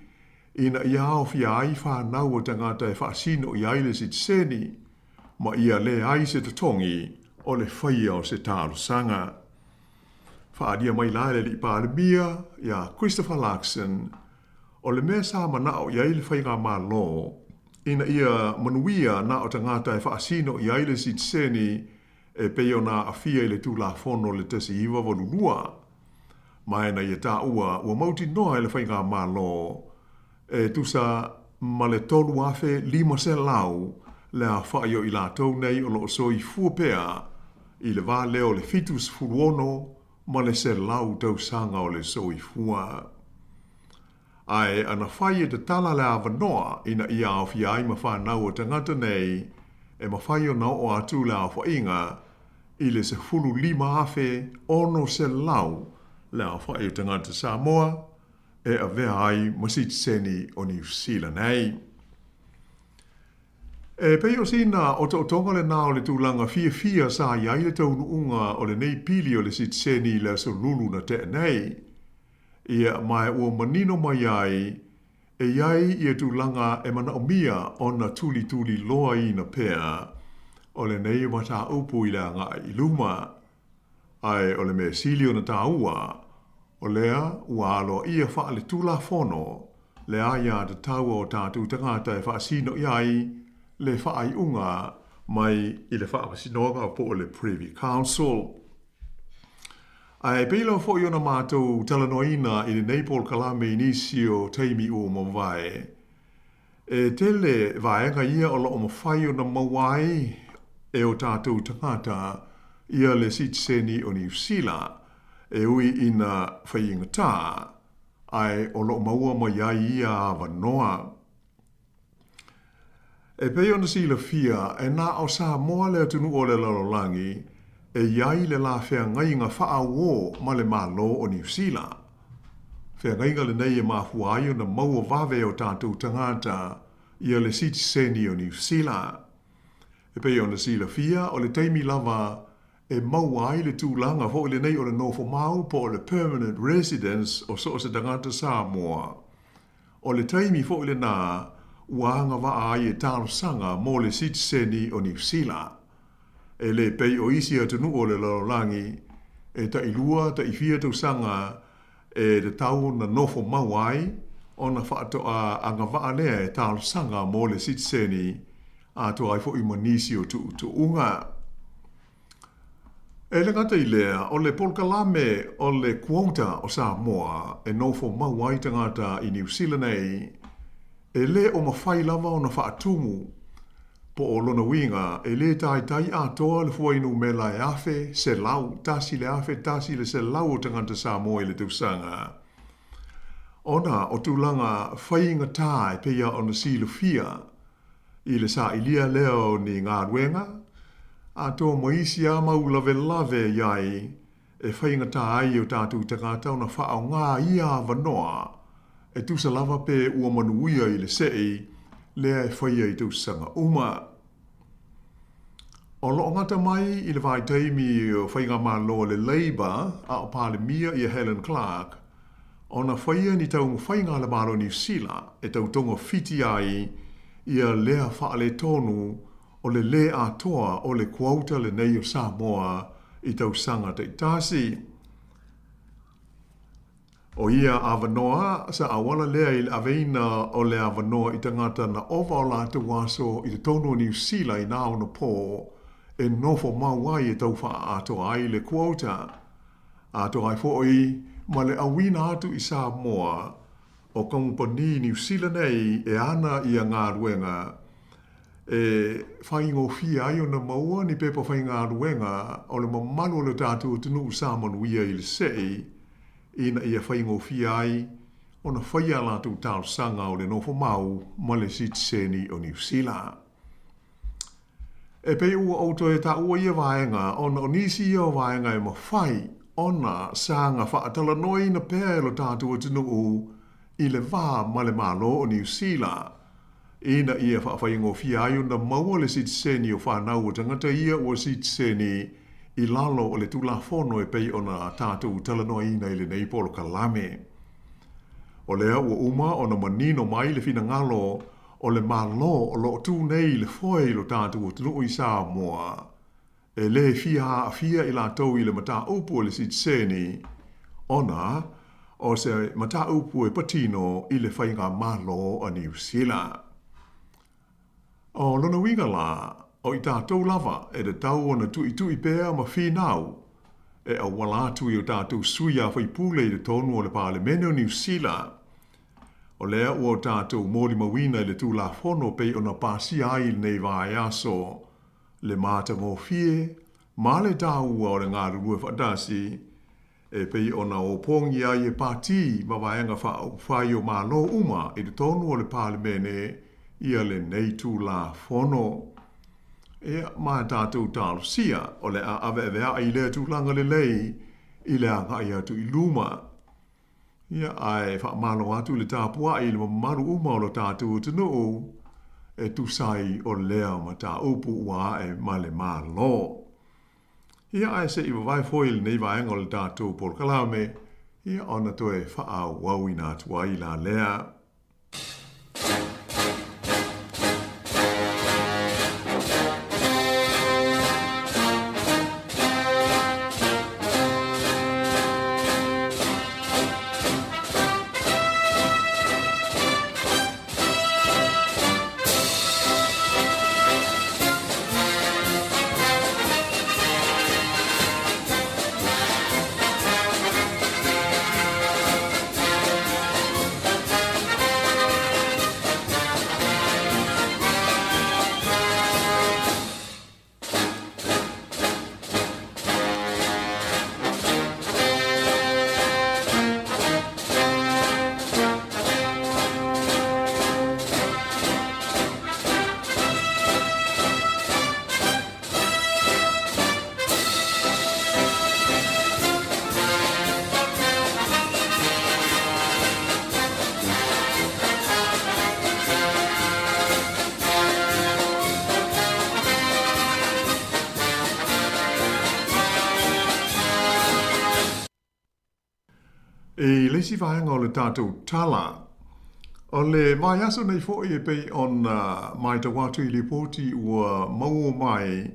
ina ia aofia ai fanau o tagata e faasino i ai le sitiseni ma ia leai se totogi o le faia o se talosaga. Faaalia mai la e le Alii Palemia ia Christopher Luxon, o le mea sa manao i ai le Faigamalo ina ia manuia na o tagata e faasino i ai le sitiseni e pei ona aafia i le Tulafono le 1982. Ma e na ia taua ua mautinoa e le Faigamalo e tusa ma le 3,500 le aofai o i latou nei o lo o soifua pea i le va lea o le 76 ma le 100 tausaga o le soifua. Ae ana fai e tatala le avanoa ina ia aofia ai ma fanau o tagata nei, e mafai ona oo atu le aofaiga i le 15,600 le aofai o tagata Samoa e avea ai ma sitiseni o Niu Sila nei. E pei o sina otootoga lena o le tulaga fiafia sa i ai le taunuuga o lenei pili o le sitiseni i le aso Lulu na tea nei. Ia, ma ua manino mai ai, e i ai ia tulaga e manaomia ona tulituliloaina pea o lenei mataupu i le agai i luma. Ae o le mea sili ona taua, o lea ua aloaia faale-Tulafono le aiatatau a o tatou tagata e faasino i ai le faaiuga mai i le Faamasinoga po o le Privy Council. Ae pei lava foi ona matou talanoaina i lenei polokalame i nisi o taimi ua mavae, e tele vaega ia o lo o mafai ona maua ai e o tatou tagata ia le sitiseni o Niu Sila, e ui ina faigatā, ae o lo o maua mai ai ia avanoa. E pei ona silafia, e na o Samoa le atunuu o le lalolagi e i ai le la feagaiga faaauō ma le Malo o Niu Sila. Feagaiga lenei e mafua ai ona maua vave e o tatou tagata ia le sitiseni o Niu Sila. E pei ona silafia, o le taimi lava e maua ai le tulaga foi lenei o le nofomau po o le permanent residence o so o se tagata Samoa. O le taimi foi lenā ua agavaa ai e talosaga mo le sitiseni o Niu Sila. E le pei o isi atunuu o le lalolagi, e tailua, taifia tausaga e tatau ona nofo mau ai ona faatoa agavaa lea e talosaga mo le sitiseni atoa ai foi ma nisi o tuutuuga. E le gata i lea, o le polokalame o le quota o Samoa e nofo mau ai tagata i Niu Sila nei, e le o mafai lava ona faatumu, po o lona uiga e le taitai atoa le fuainumera e 1,100, 1,100 o tagata Samoa i le tausaga. Ona o tulaga faigata e pei ona silafia i le sailia lea o ni galuega, atoa ma isi lava mau lavelave i ai e faigata ai i o tatou tagata ona faaaoga ia avanoa e tusa lava pe ua manuia i le sei lea e faia i tausaga uma. O lo o gata mai i le vaitaimi o faigamalo a le Labour a o Palemia ia Helen Clark ona faia ni taumafaiga a le Malo o Niu Sila e tau togafiti ai ia lea faaletonu o le lē atoa o le quota lenei o Samoa i tausaga taitasi. O ia avanoa, sa auala lea i le aveina o le avanoa i tagata na ova o latou aso i totonu o Niu Sila i nā ono pō e nofo mau ai e tau faaatoa ai le quota. Atoa ai foi ma le auina atu i Samoa o kamupani Niu Sila nei e ana ia galuega e faigofie ai ona maua ni pepa faigaluega o le mamalu o le tatou atunuu sa manuia i le sei ina ia faigofie ai ona faia a latou talosaga o le nofo mau ma le sitiseni o Niu Sila. E pei ua ou toe taua ia vaega ona o nisi ia o vaega e mafai ona saga faatalanoaina pea e lo tatou atunuu i le va ma le Malo o Niu Sila ina ia faafaigofie ai ona maua le sitiseni o fanau a tagata ia ua sitiseni i lalo o le Tulafono e pei ona tatou talanoaina i lenei polokalame. O lea ua uma ona manino mai le finagalo o le Malo o lo o tu nei i le foe i lo tatou atunuu i Samoa, e le fia aafia i latou i le mataupu o le sitiseni, ona o se mataupu e patino i le faigamalo a Niu Sila. O lona uiga la, o i tatou lava e tatau ona tuitui pea ma finau e auala atu i o tatou sui a faipule i totonu o le Palemene o Niu Sila. O lea ua o tatou molimauina i le Tulafono pei ona pasia ai i lenei vaiaso le matagofie ma le taua o le galulue faatasi e pei ona opogi ai e pati ma vaega faaupufai o Malo uma i totonu o le Palemene ia lenei Tulafono. Ia, ma tatou talosia o le a aveaveai i lea tulaga lelei i le agai atu i luma. Ia, ae faamalo atu le tapuai i le mamalu uma o lo tatou atunuu e tusa ai o lea mataupu ua ae ma le Malo. Ia, ae se i vavae foi lenei vaega o le tatou polokalame, ia ona toe faaauauina atu ai la lea. I le isi vaega o le tatou tala, o le vaiaso nei foi e pei ona matau atu i lipoti ua maua mai.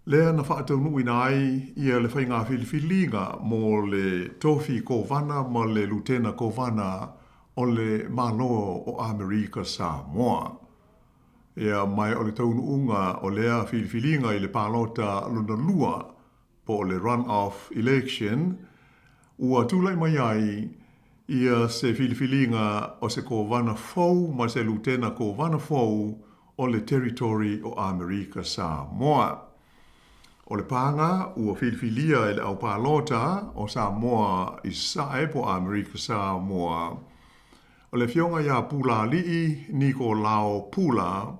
lea na faataunuuina ai ia le faiga filifiliga mo le tofi Kovana ma le Lutena Kovana o le Malo o Amerika Samoa. Ia, ma o le taunuuga o lea filifiliga i le palota lona lua po o le run-off election, ua tulai mai ai ia se filifiliga o se Kovana fou ma se Lutena Kovana fou o le Territory o Amerika Samoa. O le paga ua filifilia e le au palota o Samoa i Sasae po o Amerika Samoa, o le Afioga ia Pulaalii Nikolao Pula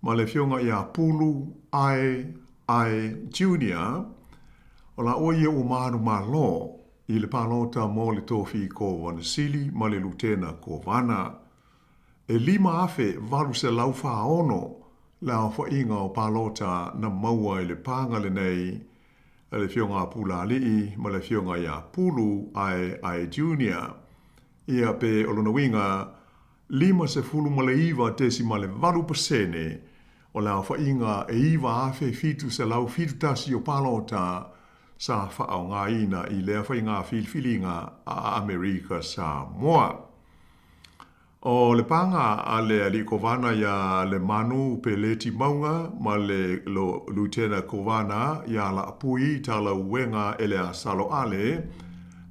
ma le Afioga ia Pulu Ae Ae Junior, o laua ia ua manumalo i le palota mo le tofi Kovana Sili ma le Lutena Kovana. E 5,846 le aofaiga o palota na maua i le paga lenei a le Afioga a Pulaalii ma le Afioga ia Pulu Ae Ae Junior. Ia pe o lona uiga, 59.8% o le aofaiga e 9,771 o palota sa faaaogaina i lea faiga filifiliga a Amerika Samoa. O le paga a le Alii Kovana iā Lemanu Peleti Mauga ma le Lutena Kovana iā Laapui Talauega Eleasalo Ale,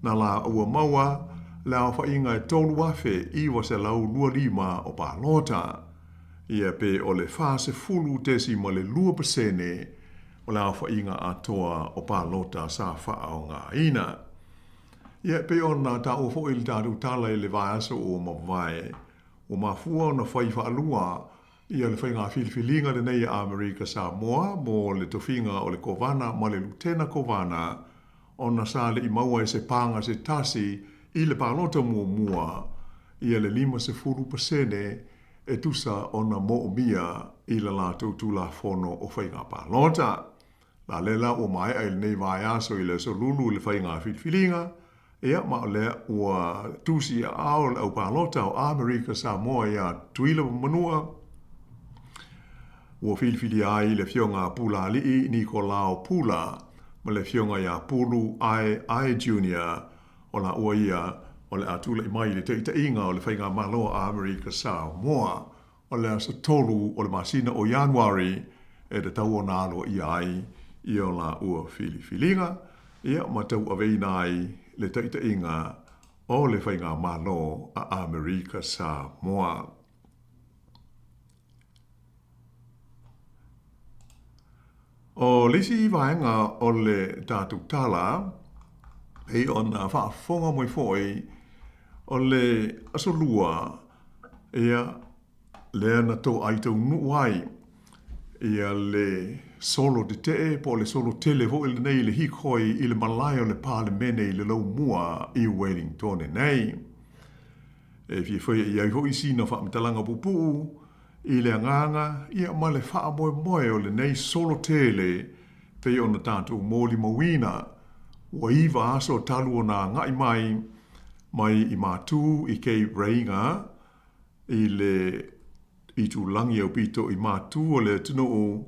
na laua maua le aofaiga e 3,925 o palota. Ia pe o le 40.2% o le aofaiga atoa o palota sa faaaogaina. Ia, e pei ona taua foi i le tatou tala i le vaiaso ua mavae, ua mafua ona fai faalua ia le faiga filifiliga lenei a Amerika Samoa mo le tofiga o le Kovana ma le Lutena Kovana ona sa le i maua e se paga se tasi i le palota muamua ia le 50% e tusa ona moomia i le latou Tulafono o Faiga Palota. La lea la ua maea i lenei vaiaso i le Aso Lulu le faiga filifiliga, ia ma o lea ua tusi i aao le au palota o Amerika Samoa iā Tutuila ma Manua, ua filifilia ai le Afioga a Pulaalii Nikolao Pula ma le Afioga iā Pulu Ae Ae Junior, o laua ia o le a tulai mai i le taitaiga o le Faigamalo a Amerika Samoa. O le aso 3 o le masina o Ianuari e tatau ona aloaia ai ia laua filifiliga, ia ma tauaveina ai le taitaiga o le Faigamalo a Amerika Samoa. O le isi vaega o le tatou tala, pei ona faafofoga mai foi, o le Aso Lua, ia, lea na toai taunuu ai ia le solo tetee po o le solo tele foi lenei i le hikoi i le malae o le Palemene i le Laumua i Wellingtone nei. E fia faia i ai foi sina faamatalaga puupuu i le agaga ia ma le faamoemoe o lenei solo tele pei ona tatou molimauina ua 9 aso talu ona agai mai mai i Matu i Cape Reinga i le itulagi aupito i Matu o le atunuu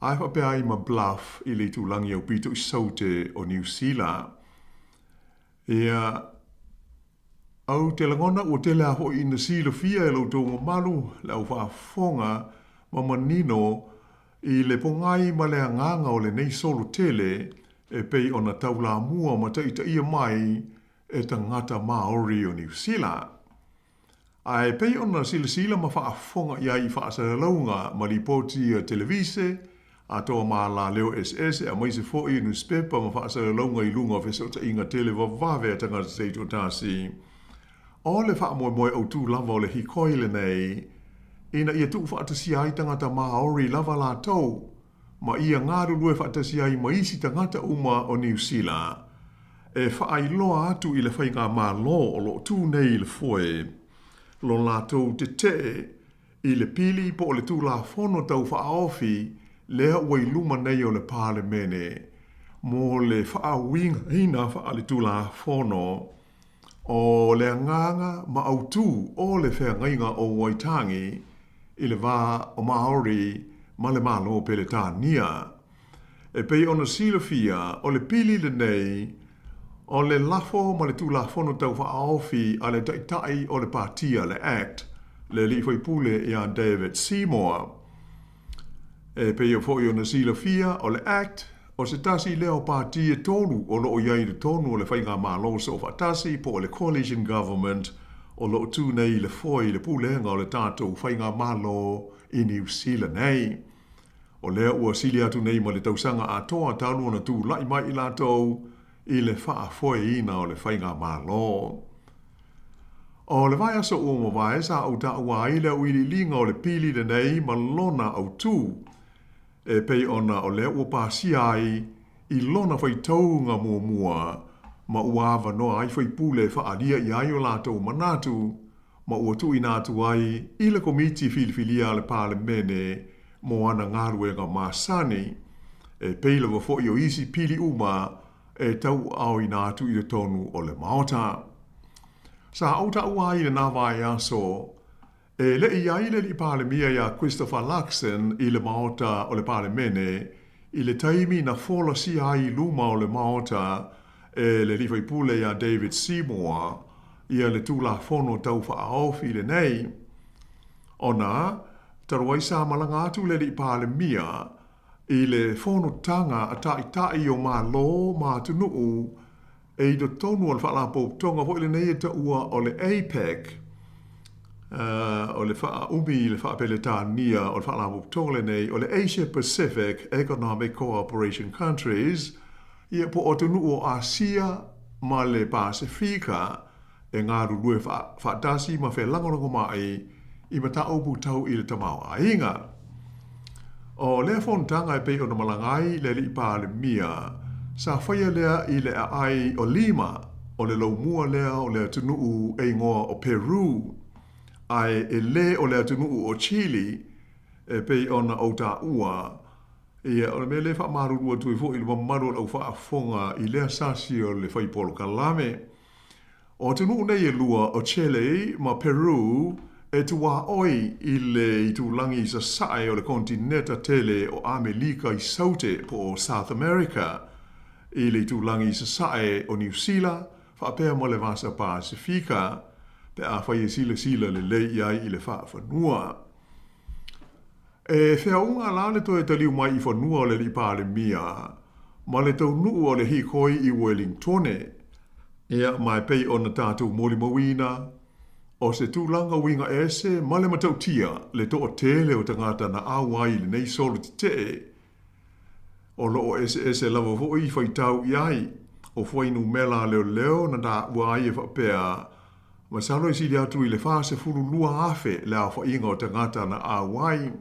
ae faapea ai ma Bluff i le itulagi aupito i Saute o Niu Sila. Ia, ou te lagona ua tele lava foi ina silafia e lo outou mamalu le au faafofoga ma manino i le pogai ma le agaga o lenei solo tele e pei ona taulamua ma taitaia mai e tagata Māori o Niu Sila. Ae pei ona silasila ma faafofoga i ai i faasalalauga ma lipoti a televise, atoa ma alaleo eseese aemaise foi nusipepa ma faasalalauga i luga o fesootaiga televavave a tagata taitoatasi. O le faamoemoe autu lava o le hikoi lenei ina ia tuufaatasia ai tagata Māori lava latou ma ia galulue faatasi ai ma isi tagata uma o Niu Sila e faailoa atu i le faigamalo o lo o tu nei i le foe lo latou tetee i le pili po o le Tulafono Tau Faaofi lea ua i luma nei o le Palemene mo le faauigaina faaletulafono o le agaga ma autu o le feagaiga o Waitangi i le va o Māori ma le Malo Peretania. E pei ona silafia, o le pili lenei o le lafo ma le Tulafono Tau Faaofi a le Taitai o le Pātia, le Act, le alii faipule ia David Seymour. E pei foi ona silafia, o le Act, o se tasi lea o pāti e tolu o lo o i ai i totonu o le Faigamalo Soofaatasi po o le Coalition Government o lo o tū nei i le foe i le pulega o le tatou Faigamalo i Niu Sila nei. O lea ua sili atu nei ma le tausaga atoa talu ona tulai mai i latou i le faafoeina o le Faigamalo. O le vaiaso ua mavae sa ou taua ai le auiliiliga o le pili lenei ma lona autu, e pei ona o lea ua pasia ai i lona faitauga muamua ma ua avanoa ai faipule e faaalia i ai o latou manatu ma ua tuuina atu ai i le Komiti Filifilia a le Palemene mo ana galuega masani, e pei lava foi o isi pili uma e tauaaoina atu i totonu o le Maota. Sa ou taua ai i lena vaiaso, e le i i ai le Alii Palemia iā Christopher Luxon i le Maota o le Palemene i le taimi na folasia ai i luma o le Maota e le Alii Faipule iā David Seymour ia le Tulafono Tau Faaofi lenei. Ona, talu ai sa malaga atu le Alii Palemia i le fonotaga a Taitai o Malo ma Atunuu e i totonu o le Faalapotopotoga foi lenei e taua o le APEC, o le faaumi i le faa-Peretania o le Faalapotopotoga lenei o le Asia Pacific Economic Cooperation Countries, ia po o atunuu o Asia ma le Pasefika e galulue faatasi ma felagolagomai i mataupu tau i le tamaoaiga. O lea fonotaga e pei ona malaga ai le Alii Palemia, sa faia lea i le aai o Lima, o le laumua lea o le atunuu e igoa o Peru, ae e le o le atunuu o Chile e pei ona ou taua. Ia, o le mea lea e faamalulu atu ai foi i le mamalu o le au faafofoga i lea sasi o le fai polokalame. O atunuu nei e lua, o Chile ma Peru, e tuaoi i le itulagi i sasae o le konetineta tele o Amelika i Saute po o South America, i le itulagi i sasae o Niu Sila faapea ma le Vasa Pasefika, pe afai e silasila lelei i ai i le faafanua. E feauga la le toe taliu mai i fanua o le Alii Palemia ma le taunuu o le hikoi i Uelingtone. Ia, ma e pei ona tatou molimauina, o se tulaga uiga ese ma le matautia le toatele o tagata na auai i lenei solo tetee. O lo o eseese lava foi i faitau i ai o fuainumera a leoleo na taua ai e faapea, masalo e sili atu i le 42,000 le aofaiga o tagata na auai.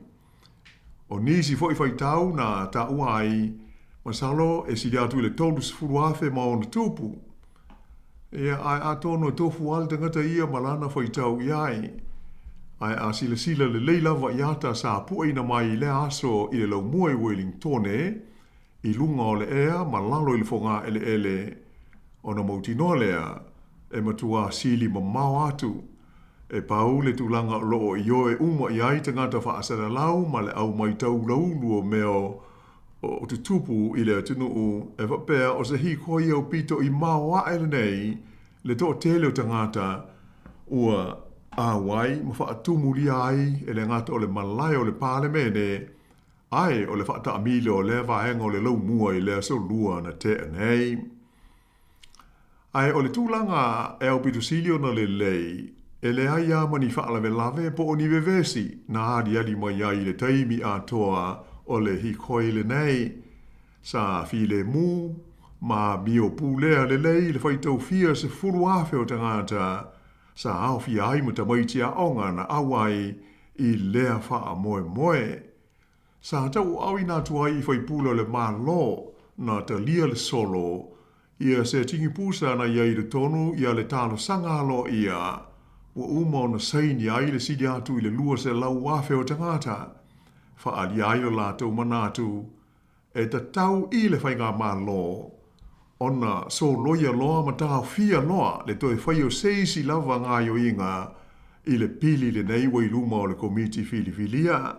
O nisi foi faitau na taua ai, masalo e sili atu i le 30,000 ma ona tupu. Ia, ae atonu e tofu lava le tagata ia ma lana faitau i ai. Ae a silasila lelei lava i ata sa pueina mai i lea aso i le laumua i Uelingtone, i luga o le ea ma lalo i le fogaeleele, ona mautinoa lea, e matuā sili mamao atu. E pau le tulaga o lo o ioe uma i ai tagata faasalalau ma le au matau ulaulu o mea o tutupu i le atunuu, e faapea o se hikoi aupito i mao ae lenei le toatele o tagata ua auai ma faatumulia ai e le gata o le malae o le Palemene, ae o le faataamilo o lea vaega o le laumua i le aso Lua na tea nei. Ae o le tulaga e aupito sili ona lelei, e leai lava ma ni faalavelave po o ni vevesi na aliali mai ai i le taimi atoa o le hikoi lenei. Sa filemu ma amio pulea lelei le faitau fia 10,000 o tagata sa aofia ai ma tamaiti aoga na auai i lea faamoemoe. Sa tauaaoina atu ai i faipule o le Malo na talia le solo ia se tinipusa na i ai i totonu ia le talosaga aloaia ua uma ona saini ai le sili atu i le 200,000 o tagata, faaalia ai lo latou manatu e tatau i le Faigamalo ona soloia loa ma taofia loa le toe fai o se isi lava gaoioiga i le pili lenei ua i luma o le Komiti Filifilia.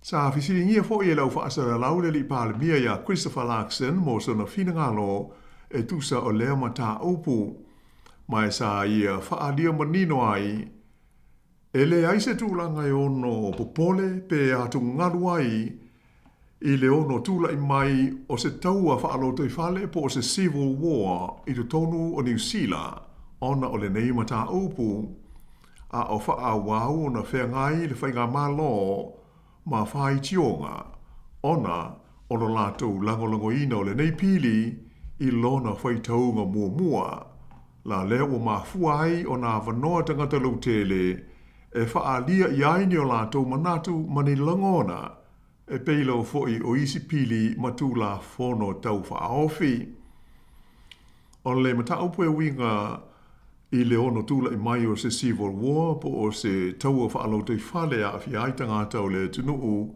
Sa fesiligia foi e le au faasalalau le Alii Palemia ia Christopher Luxon mo sona finagalo e tusa o lea mataupu, ma e sa ia faaalia manino ai, e leai se tulaga e ono popole pe atugalu ai i le ono tulai mai o se taua faalotoifale po o se civil war i totonu o Niu Sila ona o lenei mataupu, a o faaauau ona feagai le faigamalo ma faitioga ona o lo latou lagolagoina o lenei pili i lona faitauga muamua, la lea ua mafua ai ona avanoa tagata lautele e faaalia i ai ni o latou manatu ma ni lagona e pei lava foi o isi pili ma Tulafono Tau Faaofi. O le mataupu e uiga i le ono tulai mai o se civil war po o se taua faalotoifale e aafia ai tagata o le atunuu,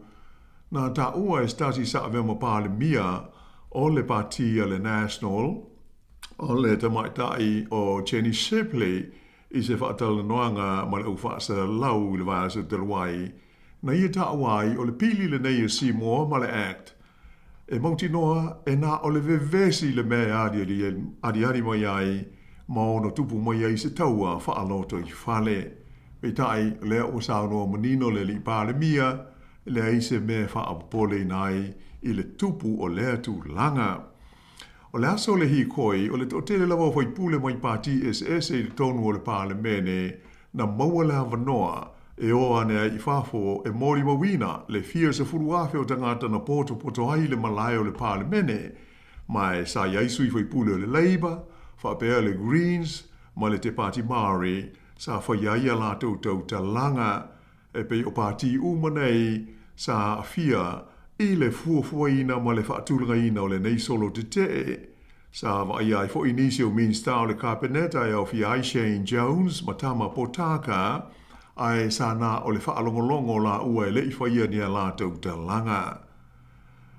na taua e se tasi sa avea ma Palemia o le Pati a le National, o le tamaitai o Jenny Shipley i se faatalanoaga ma le au faasalalau i le vaiaso talu ai, na ia taua ai o le pili lenei o Seymour ma le Act e mautinoa e na o le vevesi le mea e aliali mai ai ma ono tupu mai ai se taua faalotoifale. Peitai, o lea ua saunoa manino le Alii Palemia, e leai se mea e faapopoleina ai i le tupu o lea tulaga. O le aso o le hikoi, o le toatele lava o faipule mai pati eseese i totonu o le Palemene na maua le avanoa e o ane ai i fafo e molimauina le fia 10,000 o tagata na potopoto ai i le malae o le Palemene, ma e sa i ai sui faipule o le Labour, faapea le Greens ma le Te Pāti Māori sa faia ai a latou tautalaga. E pei o pati uma nei sa aafia i le fuafuaina ma le faatulagaina o lenei solo tetee. Sa vaaia ai foi nisi o Minista o le Kapeneta e aofia ai Shane Jones ma Tama Potaka, ae sa na o le faalogologo laua e le i faia ni a latou talaga.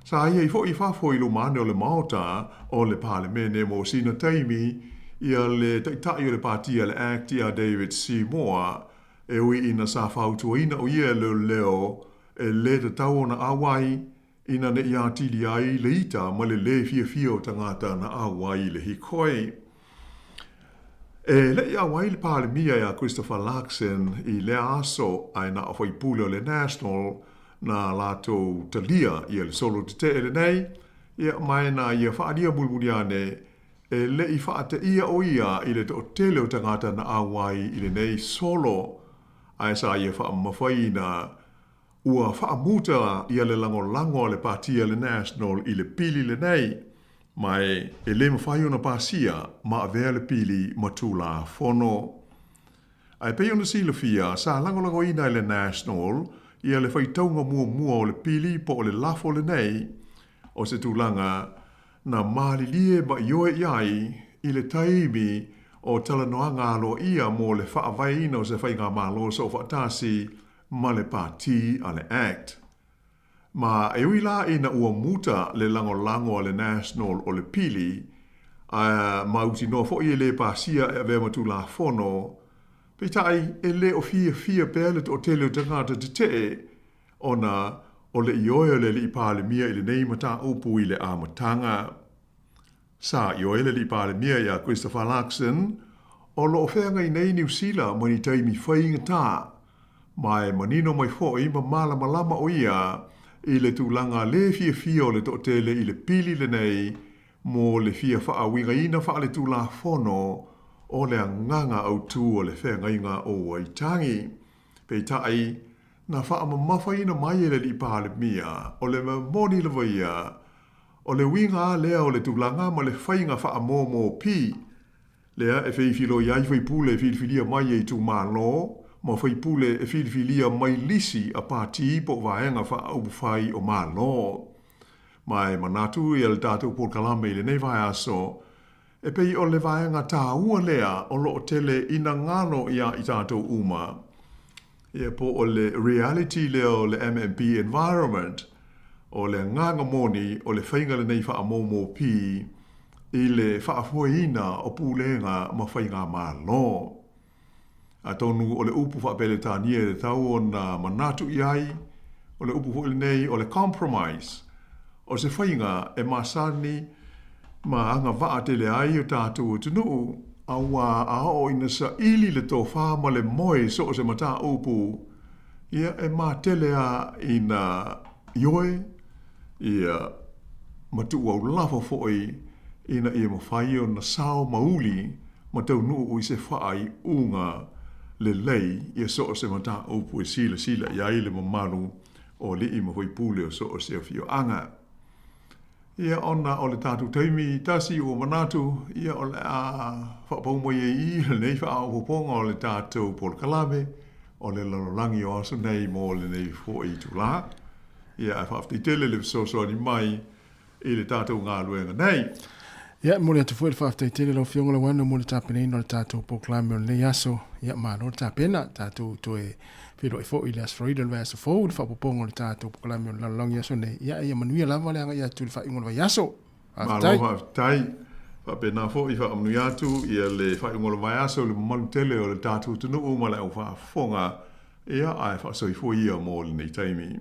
Sa i ai foi i fafo i luma ane o le Maota o le Palemene mo sina taimi ia le Taitai o le Pati a le Act ia David Seymour, E ui ina sa fautuaina o ia e leoleo e lē tatau ona auai, ina ne i atili ai le ita ma le lē fiafia o tagata na auai i le hikoi. E le i auai le Palemia iā Christopher Luxon i lea aso ae na o faipule o le National na latou talia ia le solo tetee lenei, ia ma e na ia faaalia mulimuli ane E le i faateia ʻo ia i le toatele o tagata na auai i lenei solo, ae sa ia faamamafaina ua faamuta ia le lagolago a le Pati a le National i le pili lenei, ma e le mafai ona pasia ma avea le pili ma Tulafono. Ae pei ona silafia, sa lagolagoina e le National ia le faitauga muamua o le pili po o le lafo lenei, o se tulaga na malilie ma ioe i ai i le taimi o talanoaga aloaia mo le faavaeina o se faigamalo soofaatasi ma le Pati a le Act. Ma e ui la ina ua muta le lagolago a le National o le pili, a mautinoa foi e le pasia e avea ma Tulafono, peitai e le o fiafia pea le toatele o tagata tetee ona o le ioe o le Alii Palemia i lenei mataupu i le amataga. Sa ioe le Alii Palemia iā Christopher Luxon, o lo o feagai nei Niu Sila ma ni taimi faigata, ma e manino mai foi ma malamalama ʻo ia i le tulaga lē fiafia o le toatele i le pili lenei mo le fia faauigaina faaletulafono o le agaga autū o le feagaiga o Waitangi. Peitai, na faamamafaina mai e le Alii Palemia, o le mea moni lava ia, o le uiga lava lea o le tulaga ma le faiga faamomo pi, lea e feifiloi ai faipule e filifilia mai e itumalo ma faipule e filifilia mai lisi a pati po o vaega faaupufai o Malo. Ma e manatu ia le tatou polokalame i lenei vaiaso, E pei o le vaega tāua lea o lo o tele ina galo iā i tātou uma. Ia po o le reality lea o le MMP environment, o le agaga moni o le faiga lenei faamoumou pī i le faafoeina o pulega ma faigamalo. Atonu o le upu faa-Peretania e tatau ona manatu i ai, O le upu foi lenei o le compromise, o se faiga e masani ma agavaa tele ai o tatou atunuu, auā a oo ina saili le tofa ma le moe i so o se mataupu, ia e matele lava ina ioe, ia ma tuuaulafo foi ina ia mafai ona sao ma uli ma taunuu i se faaiuga lelei i so o se mataupu e silasila i ai le mamalu o alii ma faipule o so o se afioaga. Ia ona o le tatou taimi tasi ua manatu, ia o le a faapau mai ai i i lenei faaopoopoga o le tatou polokalame o le lalolagi o aso nei mo lenei foi itulā. Ia ae faafetai tele le fesoasoani mai i le tatou galuega nei. Ia, e momoli atu foi le faafetai tele lau Afioga Lauano mo le tapenaina o le tatou polokalame o lenei aso. Ia, malo le tapena, tatou toe feiloai foi i le Aso Faraile o le vaiaso fou i le faaopoopoga o le tatou polokalame o le lalolagi aso nei. Ia, ia manuia lava le agai atu i le faaiuga o le vaiaso. Malo faafetai. Faapena foi faamanuia atu ia le faaiuga o le vaiaso i le mamalu tele o le tatou atunuu ma le au faafofoga. Ia, ae faasoifua ia mo lenei taimi.